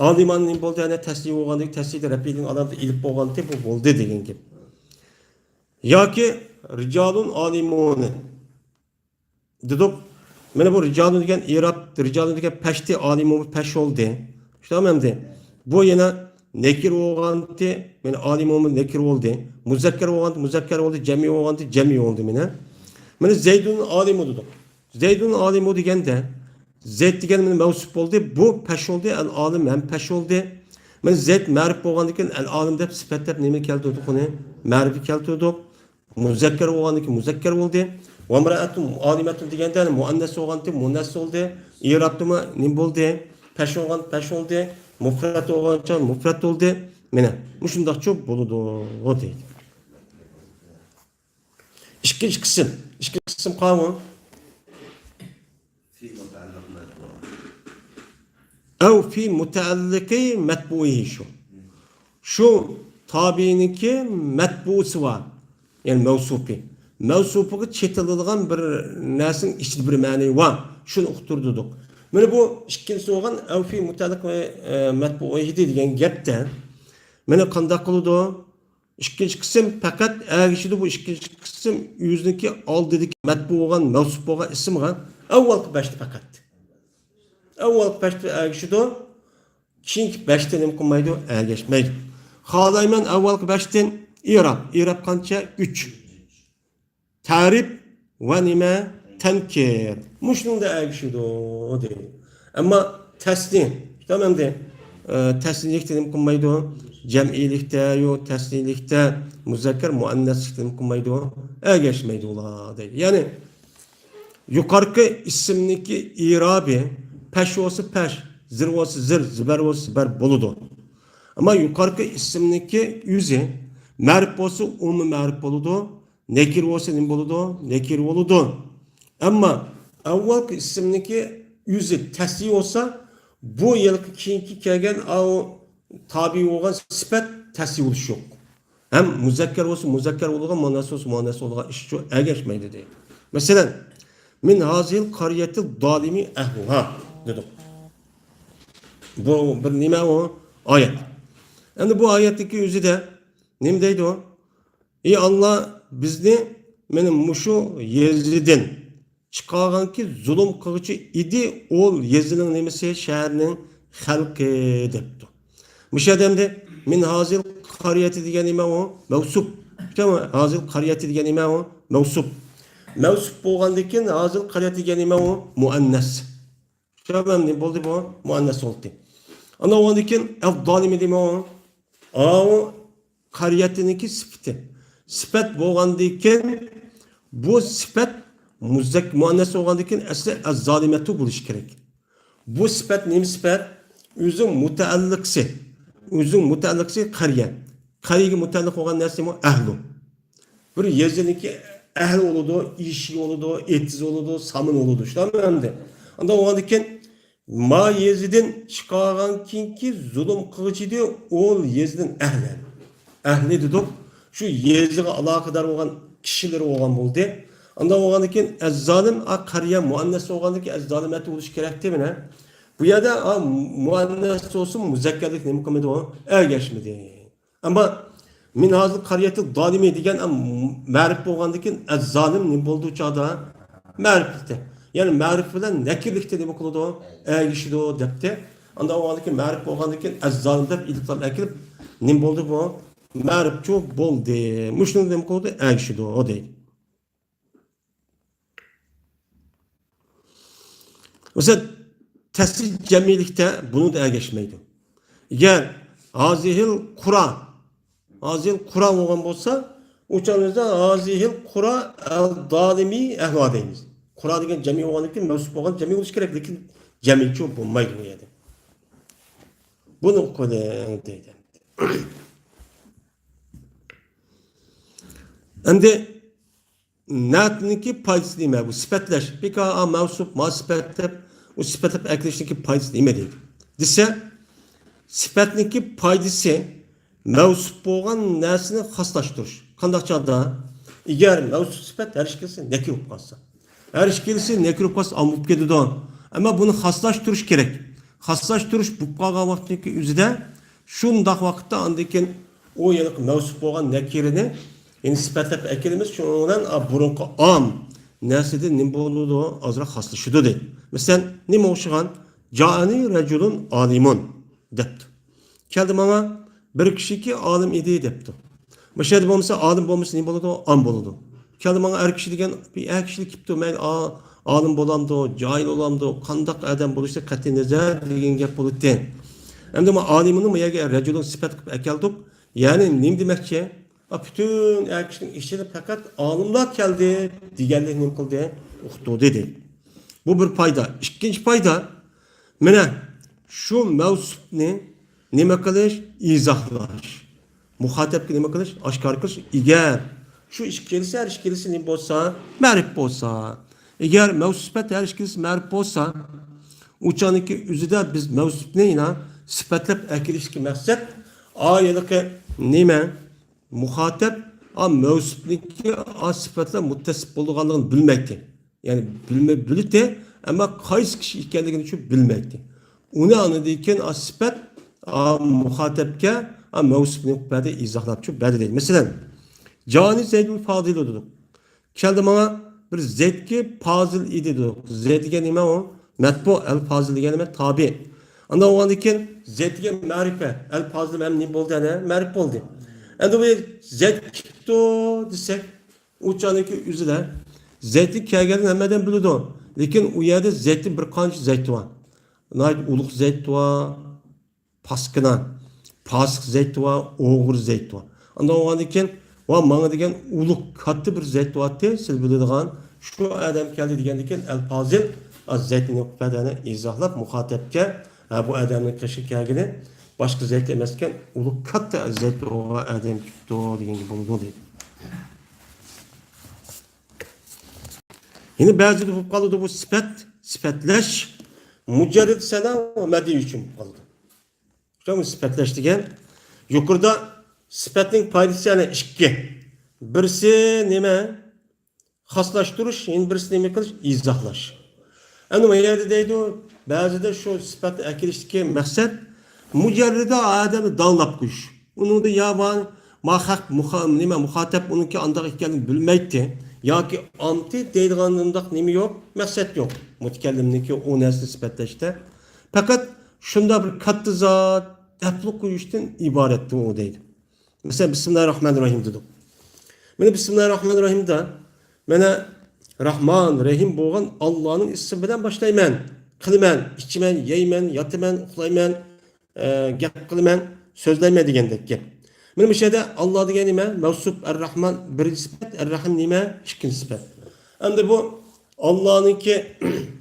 ئالىمان نېمە بولدى؟ يەنە تەسنىيە بولغاندىن، تەسنىيەدە رەپئىينىڭ ئالامىتى ئېلىپ بولغانتى، بۇ بولدى دېگەن گەپ. ياكى رىجالۇن ئالىمۇنى دېدۇق. مانا بۇ رىجالۇن دېگەن ئىراب، رىجالۇن دېگەن پەشتى، ئالىمۇن پەش بولدى. شۇنداقمۇ ئەمدى؟ بۇ يەنە نەكىر بولغانتى، مانا ئالىمۇن نەكىر بولدى. مۇزەككەر بولغانتى، مۇزەككەر بولدى. جەمئىي بولغانتى، جەمئىي بولدى مانا. مانا زەيدۇن ئالىمۇ دېدۇق. زەيدۇن ئالىمۇ دېگەندە، زەيد دېگەن مانا مەۋسۇپ بولدى، بۇ پەش بولدى، ئەل ئالىم ھەم پەش بولدى. مانا زەيد مەرىپ بولغاندىن كېيىن ئەل ئالىم دەپ سۈپەت دەپ نېمە كەلتۈردۇق ئۇنى؟ مەرىپە كەلتۈردۇق. مۇزەككەر بولغاندىن كېيىن مۇزەككەر بولدى. ۋەمرەئەتۇن ئالىمەتۇن دېگەندە مۇئەننەس بولغاندىن كېيىن مۇئەننەس بولدى. ئىرابتىمۇ نېمە بولدى؟ پەش بولغان پەش بولدى. مۇپرەت بولغانچە مۇپرەت بولدى. مانا مۇشۇنداقچۇ بولىدۇ دەيدۇ. ئىككىنچى قىسىم. ئىككىنچى قىسىم قاۋۇ. ئەۋ فى مۇتەئەللىقى مەتبۇئىھى شۇ. شۇ تابىئىنىڭكى مەتبۇئىسى بار. يەنى مەۋسۇپى. مەۋسۇپىغا چېتىلىدىغان بىر نەرسىنىڭ ئىچىدە بىر مەنە بار. شۇنى ئۇقتۇردۇق. مانا بۇ ئىككىنچىسى بولغان ئەۋ فى مۇتەئەللىقى، ئە، مەتبۇئىھى دېگەن گەپتە. مانا قانداق قىلىدۇ؟ ئىككىنچى قىسىم پەقەت ئەگىشىدۇ بۇ ئىككىنچى قىسىم ئۆزىنىڭكى ئالدىدىكى مەتبۇ بولغان، مەۋسۇپ بولغان ئىسىمغا ئەۋۋالقى بەشتە پەقەت. ئەۋۋالقى بەشتە ئەگىشىدۇ. كېيىنكى بەشتە نېمە قىلمايدۇ؟ ئەگەشمەيدۇ. خالايمەن ئەۋۋالقى بەشتىن ئىراب. ئىراب قانچە؟ ئۈچ. تەرىپ ۋە نېمە؟ تەنكىر. مۇشۇنىڭدا ئەگىشىدۇ دەيدۇ. ئەمما تەسنىيە، تامام ئەمدى، ئە، تەسنىيىلىكتە نېمە قىلمايدۇ؟ جەمئىيلىكتە، يو، تەسنىيىلىكتە، مۇزەككەر، مۇئەننەسلىكتە نېمە قىلمايدۇ؟ ئەگەشمەيدۇ ئۇلار دەيدۇ. يەنى يۇقارقى ئىسىمنىڭكى ئىرابى پەش بولسا پەش، زىر بولسا زىر، زىبەر بولسا زىبەر بولىدۇ. ئەمما يۇقارقى ئىسىمنىڭكى ئۆزى مەرىپ بولسا ئۇمۇ مەرىپ بولىدۇ. نەكىر بولسا نېمە بولىدۇ؟ نەكىر بولىدۇ. ئەمما ئەۋۋالقى ئىسىمنىڭكى ئۆزى تەسنىيە بولسا، بۇ ھېلىقى كېيىنكى كەلگەن ئاۋۇ تابىئى بولغان سۈپەت تەسنىيە بولۇشى يوق. ھەم مۇزەككەر بولسا مۇزەككەر بولىدىغان، مۇئەننەس بولسا مۇئەننەس بولىدىغان ئىشچۇ ئەگەشمەيدۇ دەيدۇ. مەسىلەن، مىن ھازىھىل قارىيەتىل زالىمى ئەھلۇھا دېدۇق. بۇ بىر نېمە ئۇ؟ ئايەت. ئەمدى بۇ ئايەتتىكى ئۆزىدە نېمە دەيدۇ؟ ئى ئاللا، بىزنى مانا مۇشۇ يېزىدىن چىقارغانكى زۇلۇم قىلغۇچى ئىدى، ئۇ يېزىنىڭ نېمىسى، شەھەرنىڭ خەلقى دەپتۇ. مۇشۇ يەردە ئەمدى مىن ھازىل قارىيەتى دېگەن نېمە ئۇ؟ مەۋسۇپ. ھازىل قارىيەتى دېگەن نېمە ئۇ؟ مەۋسۇپ. مەۋسۇپ بولغاندىن كېيىن ھازىل قارىيەتى دېگەن نېمە ئۇ؟ مۇئەننەس. شۇ بىلەن نېمە بولدى بۇ؟ مۇئەننەس بولدى. ئاندىن ئۇنىڭدىن كېيىن ئەز-زالىمى دېمە ئۇ. ئاۋۇ قارىيەتىنىڭكى سۈپىتى. سۈپەت بولغاندىن كېيىن بۇ سۈپەت مۇزەك-، مۇئەننەس بولغاندىن كېيىن ئەسلى ئەز-زالىمەتۇ بولۇشى كېرەك. بۇ سۈپەت نېمە سۈپەت؟ ئۆزىنىڭ مۇتەئەللىقسى. ئۆزىنىڭ مۇتەئەللىقسى قارىيە. قارىيەگە مۇتەئەللىق بولغان نەرسە نېمە؟ ئەھلۇ. بىر يېزىنىڭكى ئەھلى بولىدۇ، ئىشى بولىدۇ، ئېتىزى بولىدۇ، سامىنى بولىدۇ. شۇنداقمۇ ئەمدى؟ ئاندىن ئۇنىڭدىن كېيىن ما يېزىدىن چىقارغان كېيىنكى زۇلۇم قىلغۇچى ئىدى، ئۇ يېزىدىن ئەھلى. ئەھلى دېدۇق. شۇ يېزىغا ئالاقىدار بولغان كىشىلىرى بولغان بولدى. ئاندىن بولغاندىن كېيىن ئەز-زالىم، ئا، قارىيە مۇئەننەس بولغاندىن كېيىن ئەز-زالىمەتۇ بولۇشى كېرەكتى مانا. بۇ يەردە، ئا، مۇئەننەس بولسۇن، مۇزەككەرلىك نېمە قىلمىدى ئۇ؟ ئەگەشمىدى. ئەمما مىن ھازىل قارىيەتى زالىمى دېگەن، ئەم، مەرىپ بولغاندىن كېيىن ئەز-زالىم نېمە بولدى ئۇ چاغدا؟ مەرىپلىكتە. يەنى مەرىپ بىلەن نەكىرلىكتە نېمە قىلىدۇ؟ ئەگىشىدۇ دەپتى. ئاندىن ئۇنىڭدىن كېيىن مەرىپ بولغاندىن كېيىن ئەز-زالىم دەپ ئېلىپلام ئەكىلىپ نېمە بولدى بۇ؟ مەرىپچۇ بولدى. مۇشۇنى نېمە قىلىدۇ؟ ئەگىشىدۇ دەيدۇ. مەسىلەن، تەسلىم جەمئىيلىكتە بۇنى ئەگەشمەيدۇ. ئەگەر ھازىھىل قۇرا، ھازىھىل قۇرا بولغان بولسا، ئۇ چاغدا ھازىھىل قۇرا ئەل-زالىمى ئەھلۇھا دەيمىز. قۇرا دېگەن جەمئىي بولغاندىن كېيىن مەۋسۇپ بولغان جەمئىي بولۇشى كېرەك، لېكىن جەمئىيچۇ بولمايدۇ بۇ يەردە. بۇنى قويدى دەيدۇ. ئەمدى نەتنىڭكى پايدىسى نېمە؟ بۇ سۈپەتلەش. بىكا، ئا، مەۋسۇپ، ما سۈپەت دەپ، ئۇ سۈپەتلەپ ئەكېلىشنىڭكى پايدىسى نېمە دەيدۇ؟ دېسە، سۈپەتنىڭكى پايدىسى مەۋسۇپ بولغان نەرسىنى خاسلاشتۇرۇش. قانداق چاغدا؟ ئەگەر مەۋسۇپ سۈپەت ھەر ئىككىلىسى نەكىر بولۇپ قالسا. ھەر ئىككىلىسى نەكىر بولۇپ قالسا ئام بولۇپ كېتىدۇ. ئەمما بۇنى خاسلاشتۇرۇش كېرەك. خاسلاشتۇرۇش بولۇپ قالغان ۋاقىتتىكى ئۆزىدە شۇنداق ۋاقىتتا ئاندىن كېيىن ئۇ ھېلىقى مەۋسۇپ بولغان نەكىرىنى يەنە سۈپەتلەپ ئەكېلىمىز، شۇنىڭ بىلەن، ئا، بۇرۇنقى ئام نەرسىدىن نېمە بولىدۇ؟ ئازراق خاسلىشىدۇ دەيدۇ. مەسىلەن، نېمە ئوخشىغان؟ جائەنى رەجۇلۇن ئالىمۇن دەپتۇ. كەلدى ماڭا بىر كىشىكى ئالىم ئىدى دەپتۇ. مۇشۇ يەردە بولمىسا، ئالىم بولمىسا نېمە بولىدۇ؟ ئام بولىدۇ. كەلدى ماڭا ئەر كىشى دېگەن، بىر ئەر كىشىلا كېپتۇ، مەيلى ئا-، ئالىم بولامدۇ، جاھىل بولامدۇ، قانداق ئادەم بولۇشى قەتئىي نەزەر دېگەن گەپ بولىدىكەن. ئەمدى ما ئالىمنى ما يەرگە رەجۇلۇن سۈپەت قىلىپ ئەكەلدۇق. يەنى نېمە دېمەكچى؟ ئا، پۈتۈن ئەر كىشىنىڭ ئىچىدە پەقەت ئالىملار كەلدى دېگەنلىك نېمە قىلدى؟ ئۇقتۇردى دېدى. بۇ بىر پايدا. ئىككىنچى پايدا، مانا شۇ مەۋسۇپنى نېمە قىلىش؟ ئىزاھلاش. مۇخاتەبكە نېمە قىلىش؟ ئاشكارا قىلىش. ئەگەر شۇ ئىككىلىسى، ھەر ئىككىلىسى نېمە بولسا، مەرىپ بولسا، ئەگەر مەۋسۇپ سۈپەت ھەر ئىككىلىسى مەرىپ بولسا، ئۇ چاغنىڭكى ئۆزىدە بىز مەۋسۇپنى يەنە سۈپەتلەپ ئەكېلىشتىكى مەقسەت، ئا، ھېلىقى نېمە؟ مۇخاتەب، ئا، مەۋسۇپنىڭكى، ئا، سۈپەتلەر مۇتتەسىپ بولىدىغانلىقىنى بىلمەيتتى. يەنى بىلمەي بىلىتتى، ئەمما قايسى كىشى ئىكەنلىكىنى شۇ بىلمەيتتى. ئۇنى ئاندىن كېيىن، ئا، سۈپەت، ئا، مۇخاتەبكە، ئا، مەۋسۇپنى بەردى، ئىزاھلاپ شۇ بەردى دەيدۇ. مەسىلەن، جانى زەيدۇل فازىلۇ دېدۇق. كەلدى ماڭا بىر زەيدكى پازىل ئىدى دېدۇق. زەيد دېگەن نېمە ئۇ؟ مەتبۇ، ئەل فازىل دېگەن نېمە؟ تابىئ. ئاندىن بولغاندىن كېيىن زەيد دېگەن مەرىپە، ئەل فازىل ھەم نېمە بولدى؟ ئەنە مەرىپ بولدى. ئەمدى بۇ زەيد كېپتۇ دېسەك، ئۇ چاغدىكى ئۆزىدە زەيدنىڭ كەلگەنلىكىنى ھەممە ئادەم بىلىدۇ. لېكىن ئۇ يەردە زەيدتىن بىر قانچە زەيد بار. ناھايىتى ئۇلۇغ زەيد بار، پاسكىنا، پاسىق زەيد بار، ئوغرى زەيد بار. ئاندىن بولغاندىن كېيىن، ۋا ماڭا دېگەن ئۇلۇغ كاتتا بىر زەيد بارتتى، سىز بىلىدىغان. شۇ ئادەم كەلدى دېگەندىن كېيىن، ئەل پازىل، ئا، زەيدنى ئىزاھلاپ مۇخاتەبكە، ھە، بۇ ئادەمنىڭ قېشىغا كەلگىنى باشقا زەيد ئەمەسكەن، ئۇلۇغ كاتتا زەيد بولغان ئادەم كېپتۇ دېگەنگە بولىدۇ دەيدۇ. يەنە بەزىدە بولۇپ قالىدۇ بۇ سۈپەت، سۈپەتلەش مۇجەررىد سەنا ۋە مەدھىي ئۈچۈن بولۇپ قالىدۇ. شۇ سۈپەتلەش دېگەن يۇقىرىدا سۈپەتنىڭ پايدىسى يەنە ئىككى. بىرسى نېمە؟ خاسلاشتۇرۇش، يەنە بىرسى نېمە قىلىش؟ ئىزاھلاش. ئەنە بۇ يەردە دەيدۇ، بەزىدە شۇ سۈپەتنى ئەكېلىشتىكى مەقسەت مۇجەررىدە ئادەمنى داڭلاپ قويۇش. ئۇنىڭدا يا بار، ما خەق مۇخا-، نېمە، مۇخاتەب ئۇنىڭكى ئانداق ئىكەنلىكىنى بىلمەيتتى. ياكى ئامتى دەيدىغان ئۇنداق نېمە يوق، مەقسەت يوق. مۇتەكەللىمنىڭكى ئۇ نەرسىنى سۈپەتلەشتە. پەقەت شۇنداق بىر كاتتا زات دەپلا قويۇشتىن ئىبارەتتۇر ئۇ دەيدۇ. مەسىلەن، بىسمىللاھىر راھمانىر راھىم دېدۇق. مانا بىسمىللاھىر راھمانىر راھىمدا مانا راھمان، رەھىم بولغان ئاللانىڭ ئىسمى بىلەن باشلايمەن، قىلىمەن، ئىچىمەن، يەيمەن، ياتىمەن، ئۇخلايمەن، ئە، گەپ قىلىمەن، سۆزلەيمەن دېگەندەك گەپ. مانا مۇشۇ يەردە ئاللا دېگەن نېمە؟ مەۋسۇپ، ئەر-راھمان بىرىنچى سۈپەت، ئەر-راھىم نېمە؟ ئىككىنچى سۈپەت. ئەمدى بۇ ئاللانىڭكى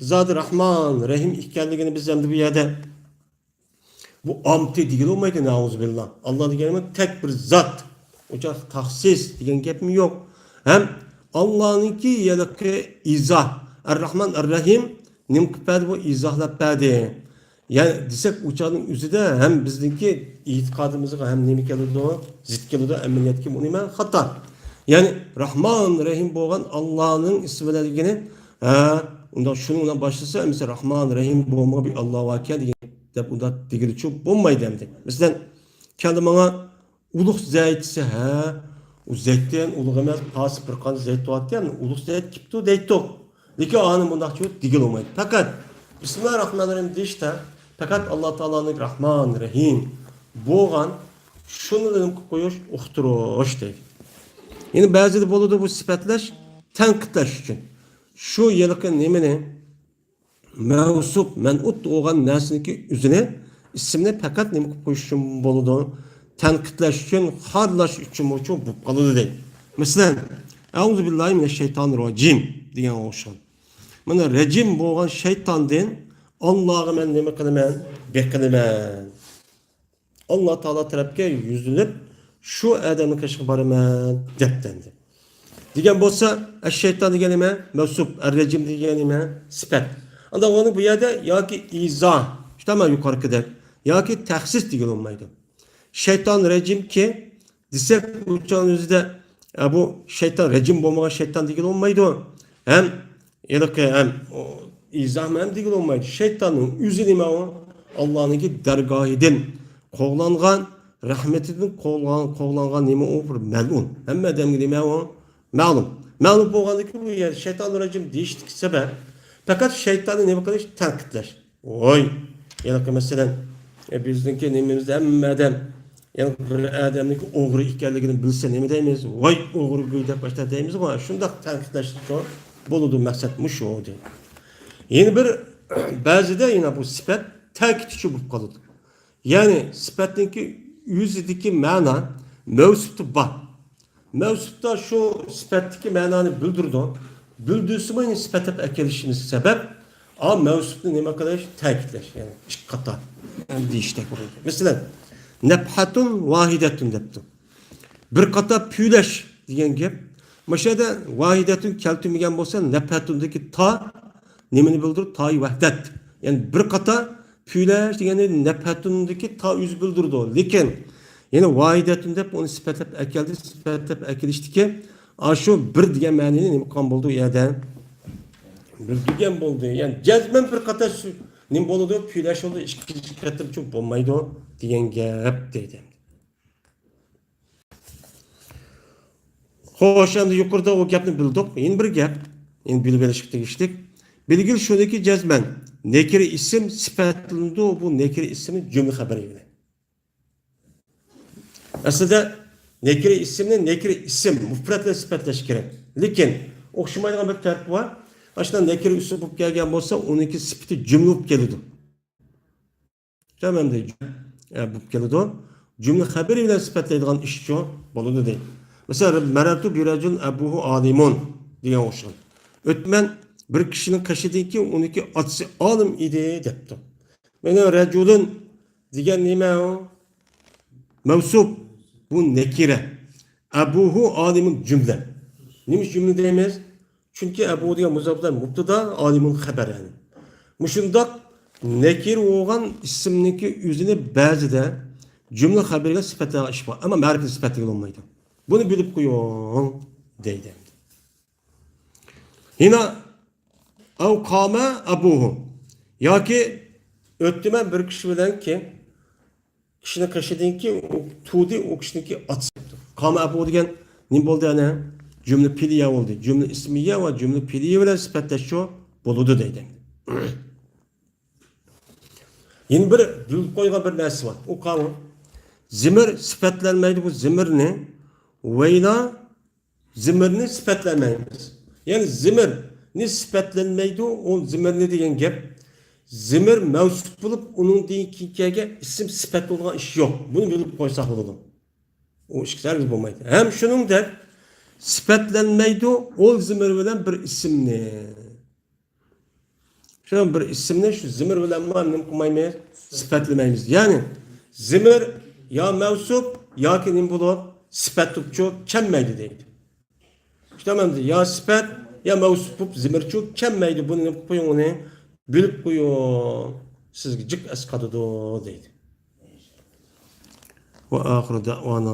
زادى راھمان، رەھىم ئىكەنلىكىنى بىز ئەمدى بۇ يەردە بۇ ئامتى دېگىلى بولمايدۇ، نەئۇزۇبىللا. ئاللا دېگەن نېمە؟ تەك بىر زات. ئۇچاق تەخسىس دېگەن گەپمۇ يوق. ھەم ئاللانىڭكى ھېلىقى ئىزاھ، ئەر-راھمان ئەر-راھىم نېمە قىلىپ بەردى؟ بۇ ئىزاھلاپ بەردى. يەنى دېسەك، ئۇچارنىڭ ئۆزىدە ھەم بىزنىڭكى ئېتىقادىمىزغا ھەم نېمە كېلىدۇ؟ زىت كېلىدۇ، ئەمەلىيەتكە بۇ نېمە؟ خاتا. يەنى راھمان، رەھىم بولغان ئاللانىڭ ئىسمى بىلەن دېگىنى، ھە، ئۇنداق شۇنىڭ بىلەن باشلىسا، مەسىلەن، راھمان، رەھىم بولمىغان بىر ئاللا باركەن دېگەن دەپ ئۇنداق دېگىلىچۇ بولمايدۇ ئەمدى. مەسىلەن، كەلدى ماڭا ئۇلۇغ زەيد دېسە، ھە، ئۇ زەيدتىن ئۇلۇغ ئەمەس، پاسىق بىر قانچە زەيد بارتتى، يەنى ئۇلۇغ زەيد كېپتۇ دەيتتۇق. لېكىن ئانى مۇنداقچۇ دېگىلى بولمايدۇ. پەقەت بىسمىللاھىر راھمانىر راھىم دېيىشتە، پەقەت ئاللا تائالانىڭ راھمان، رەھىم بولغان شۇنى نېمە قىلىپ قويۇش، ئۇقتۇرۇش دەيدۇ. يەنە بەزىدە بولىدۇ بۇ سۈپەتلەش، تەنقىدلەش ئۈچۈن. شۇ ھېلىقى نېمىنى؟ مەۋسۇپ، مەنئۇت بولغان نەرسىنىڭكى ئۆزىنى، ئىسىمنى پەقەت نېمە قىلىپ قويۇش ئۈچۈن بولىدۇ؟ تەنقىدلەش ئۈچۈن، خارلاش ئۈچۈنمۇ بولۇپ قالىدۇ دەيدۇ. مەسىلەن، ئەئۇزۇ بىللاھى مىنەششەيتانىر راجىم دېگەنگە ئوخشىغان. مانا رەجىم بولغان شەيتاندىن ئاللاغا مەن نېمە قىلىمەن؟ بېقىنىمەن. ئاللا تائالا تەرەپكە يۈزلىنىپ، شۇ ئادەمنىڭ قېشىغا بارىمەن دەپتىندى. دېگەن بولسا، ئەششەيتان دېگەن نېمە؟ مەۋسۇپ. ئەررەجىم دېگەن نېمە؟ سۈپەت. ئانداق ئۇنى بۇ يەردە ياكى ئىزا، شۇنداقمۇ يۇقىرىقىدەك، ياكى تەخسىس دېگىلى بولمايدۇ. شەيتان رەجىمكى دېسەك، ئۇ چاغنىڭ ئۆزىدە، ئە، بۇ شەيتان، رەجىم بولمىغان شەيتان دېگىلى بولمايدۇ. ھەم ھېلىقى ھەم ئىزاھمۇ ھەم دېگىلى بولمايدۇ. شەيتاننىڭ ئۆزى نېمە ئۇ؟ ئاللانىڭكى دەرگاھىدىن قوغلانغان، رەھمىتىدىن قوغلان-، قوغلانغان نېمە ئۇ؟ بىر مەلئۇن. ھەممە ئادەمگە نېمە ئۇ؟ مەلۇم. مەلۇم بولغاندىن كېيىن بۇ يەردە شەيتانىر رەجىم دېيىشتىكى سەۋەب پەقەت شەيتاننى نېمە قىلىش؟ تەنقىدلەش. ۋاي، ھېلىقى مەسىلەن، ئە، بىزنىڭكى نېمىمىزدە ھەممە ئادەم، يەنى بىر ئادەمنىڭكى ئوغرى ئىكەنلىكىنى بىلسە نېمە دەيمىز؟ ۋاي، ئوغرىگۇي دەپ باشلاپ دەيمىزغۇ، شۇنداق تەنقىدلەشكە بولىدۇ، مەقسەت مۇشۇ دەيدۇ. يەنە بىر، بەزىدە يەنە بۇ سۈپەت تەكىت ئۈچۈن بولۇپ قالىدۇ. يەنى سۈپەتنىڭكى ئۆزىدىكى مەنا مەۋسۇپتا بار. مەۋسۇپتا شۇ سۈپەتتىكى مەنانى بىلدۈرىدۇ. بىلدۈرسىمۇ يەنە سۈپەتلەپ ئەكېلىشىمىز سەۋەب، ئا، مەۋسۇپنى نېمە قىلىش؟ تەكىتلەش، يەنى ئىككى قاتا دېيىشتەك بولىدۇ. مەسىلەن، نەپھەتۇن ۋاھىدەتۇن دەپتۇ. بىر قاتا پۈۋلەش دېگەن گەپ. مۇشۇ يەردە ۋاھىدەتۇن كەلتۈرمىگەن بولسا، نەپھەتۇندىكى تا نېمىنى بىلدۈرىدۇ؟ تايى ۋەھدەت. يەنى بىر قاتا پۈۋلەش دېگەننى نەپھەتۇندىكى تا ئۆزى بىلدۈرىدۇ. لېكىن يەنە ۋاھىدەتۇن دەپ ئۇنى سۈپەتلەپ ئەكەلدى. سۈپەتلەپ ئەكېلىشتىكى ئاشۇ بىر دېگەن مەنىنى نېمە قىلغان بولدى ئۇ يەردە؟ بىلدۈرگەن بولدى. يەنى جەزمەن بىر قاتا سۈ-، نېمە بولىدۇ؟ پۈۋلەش بولىدۇ. ئىككىنچى قېتىمچە بولمايدۇ دېگەن گەپ دەيدۇ. خوش، ئەمدى يۇقىرىدا ئۇ گەپنى بىلدۇق. يەنە بىر گەپ، يەنە بىلىپ ئېلىشقا تېگىشلىك. بىلگىلى شۇنىكى، جەزمەن نەكىرە ئىسىم سۈپەتلىنىدۇ، بۇ نەكىرە ئىسىمنى جۈملە خەبىرى بىلەن. ئەسلىدە نەكىرە ئىسىمنى نەكىرە ئىسىم، مۇپرەت بىلەن سۈپەتلەش كېرەك. لېكىن ئوخشىمايدىغان بىر تەرىپى بار. ئاشۇنداق نەكىرە ئىسىم بولۇپ كەلگەن بولسا، ئۇنىڭكى سۈپىتى جۈملە بولۇپ كېلىدۇ. تامامدەك، ئە، بولۇپ كېلىدۇ. جۈملە خەبىرى بىلەن سۈپەتلەيدىغان ئىشچۇ بولىدۇ دەيدۇ. مەسىلەن، مەرەرتۇ بىرەجۇلىن ئەبۇھۇ ئالىمۇن دېگەن ئوخشىغان. ئۆتتۈم مەن بىر كىشىنىڭ قېشىدىن كېيىن، ئۇنىڭكى ئاتىسى ئالىم ئىدى دەپتۇ. مانا رەجۇلۇن دېگەن نېمە ئۇ؟ مەۋسۇپ. بۇ نەكىرە. ئەبۇھۇ ئالىمۇن جۈملە. نېمە ئۈچۈن جۈملە دەيمىز؟ چۈنكى ئەبۇ دېگەن مۇزاپ بىلەن مۇبتەدا، ئالىمۇن خەبەر، يەنى. مۇشۇنداق نەكىرە بولغان ئىسىمنىڭكى ئۆزىنى بەزىدە جۈملە خەبىرىگە سۈپەتلەش بار، ئەمما مەرىپىتى سۈپەتلىگىلى بولمايدۇ. بۇنى بىلىپ قويۇڭ دەيدۇ. ھىنا ئەۋ قامە ئەبۇھۇ. ياكى ئۆتتۈم مەن بىر كىشى بىلەن كېيىن، كىشىنىڭ قېشىدىن كېيىن ئۇ تۇردى، ئۇ كىشىنىڭكى ئاتىسى. قامە ئەبۇ دېگەن نېمە بولدى ئەنە؟ جۈملە پېئلىيە بولدى. جۈملە ئىسمىيە ۋە جۈملە پېئلىيە بىلەن سۈپەتلەشچۇ بولىدۇ دەيدۇ. يەنە بىر بىلىپ قويغان بىر نەرسە بار. ئۇ قاۋۇ. زىمىر سۈپەتلەنمەيدۇ، بۇ زىمىرنى ۋەيلا زىمىرنى سۈپەتلەمەيمىز. يەنى زىمىرنى سۈپەتلەنمەيدۇ، ئۇ زىمىرنى دېگەن گەپ. زىمىر مەۋسۇپ بولۇپ، ئۇنىڭدىن كېيىن كەلگەن ئىسىم سۈپەت بولىدىغان ئىش يوق. بۇنى بىلىپ قويساق بولىدۇ. ئۇ ئىككىسى ھەرگىز بولمايدۇ. ھەم شۇنىڭدەك سۈپەتلەنمەيدۇ، ئۇ زىمىر بىلەن بىر ئىسىمنى. شۇ بىر ئىسىمنى شۇ زىمىر بىلەنمۇ نېمە قىلمايمىز؟ سۈپەتلىمەيمىز. يەنى زىمىر يا مەۋسۇپ ياكى نېمە بولۇپ، سۈپەت بولۇپچۇ كەلمەيدۇ دەيدۇ. شۇ تامامدا يا سۈپەت يا مەۋسۇپ بولۇپ زىمىرچۇ كەلمەيدۇ. بۇنى نېمە قىلىپ قويۇڭ، ئۇنى بىلىپ قويۇڭ. سىزگە جىق ئەسقاتىدۇ دەيدۇ. وآخر دعوانا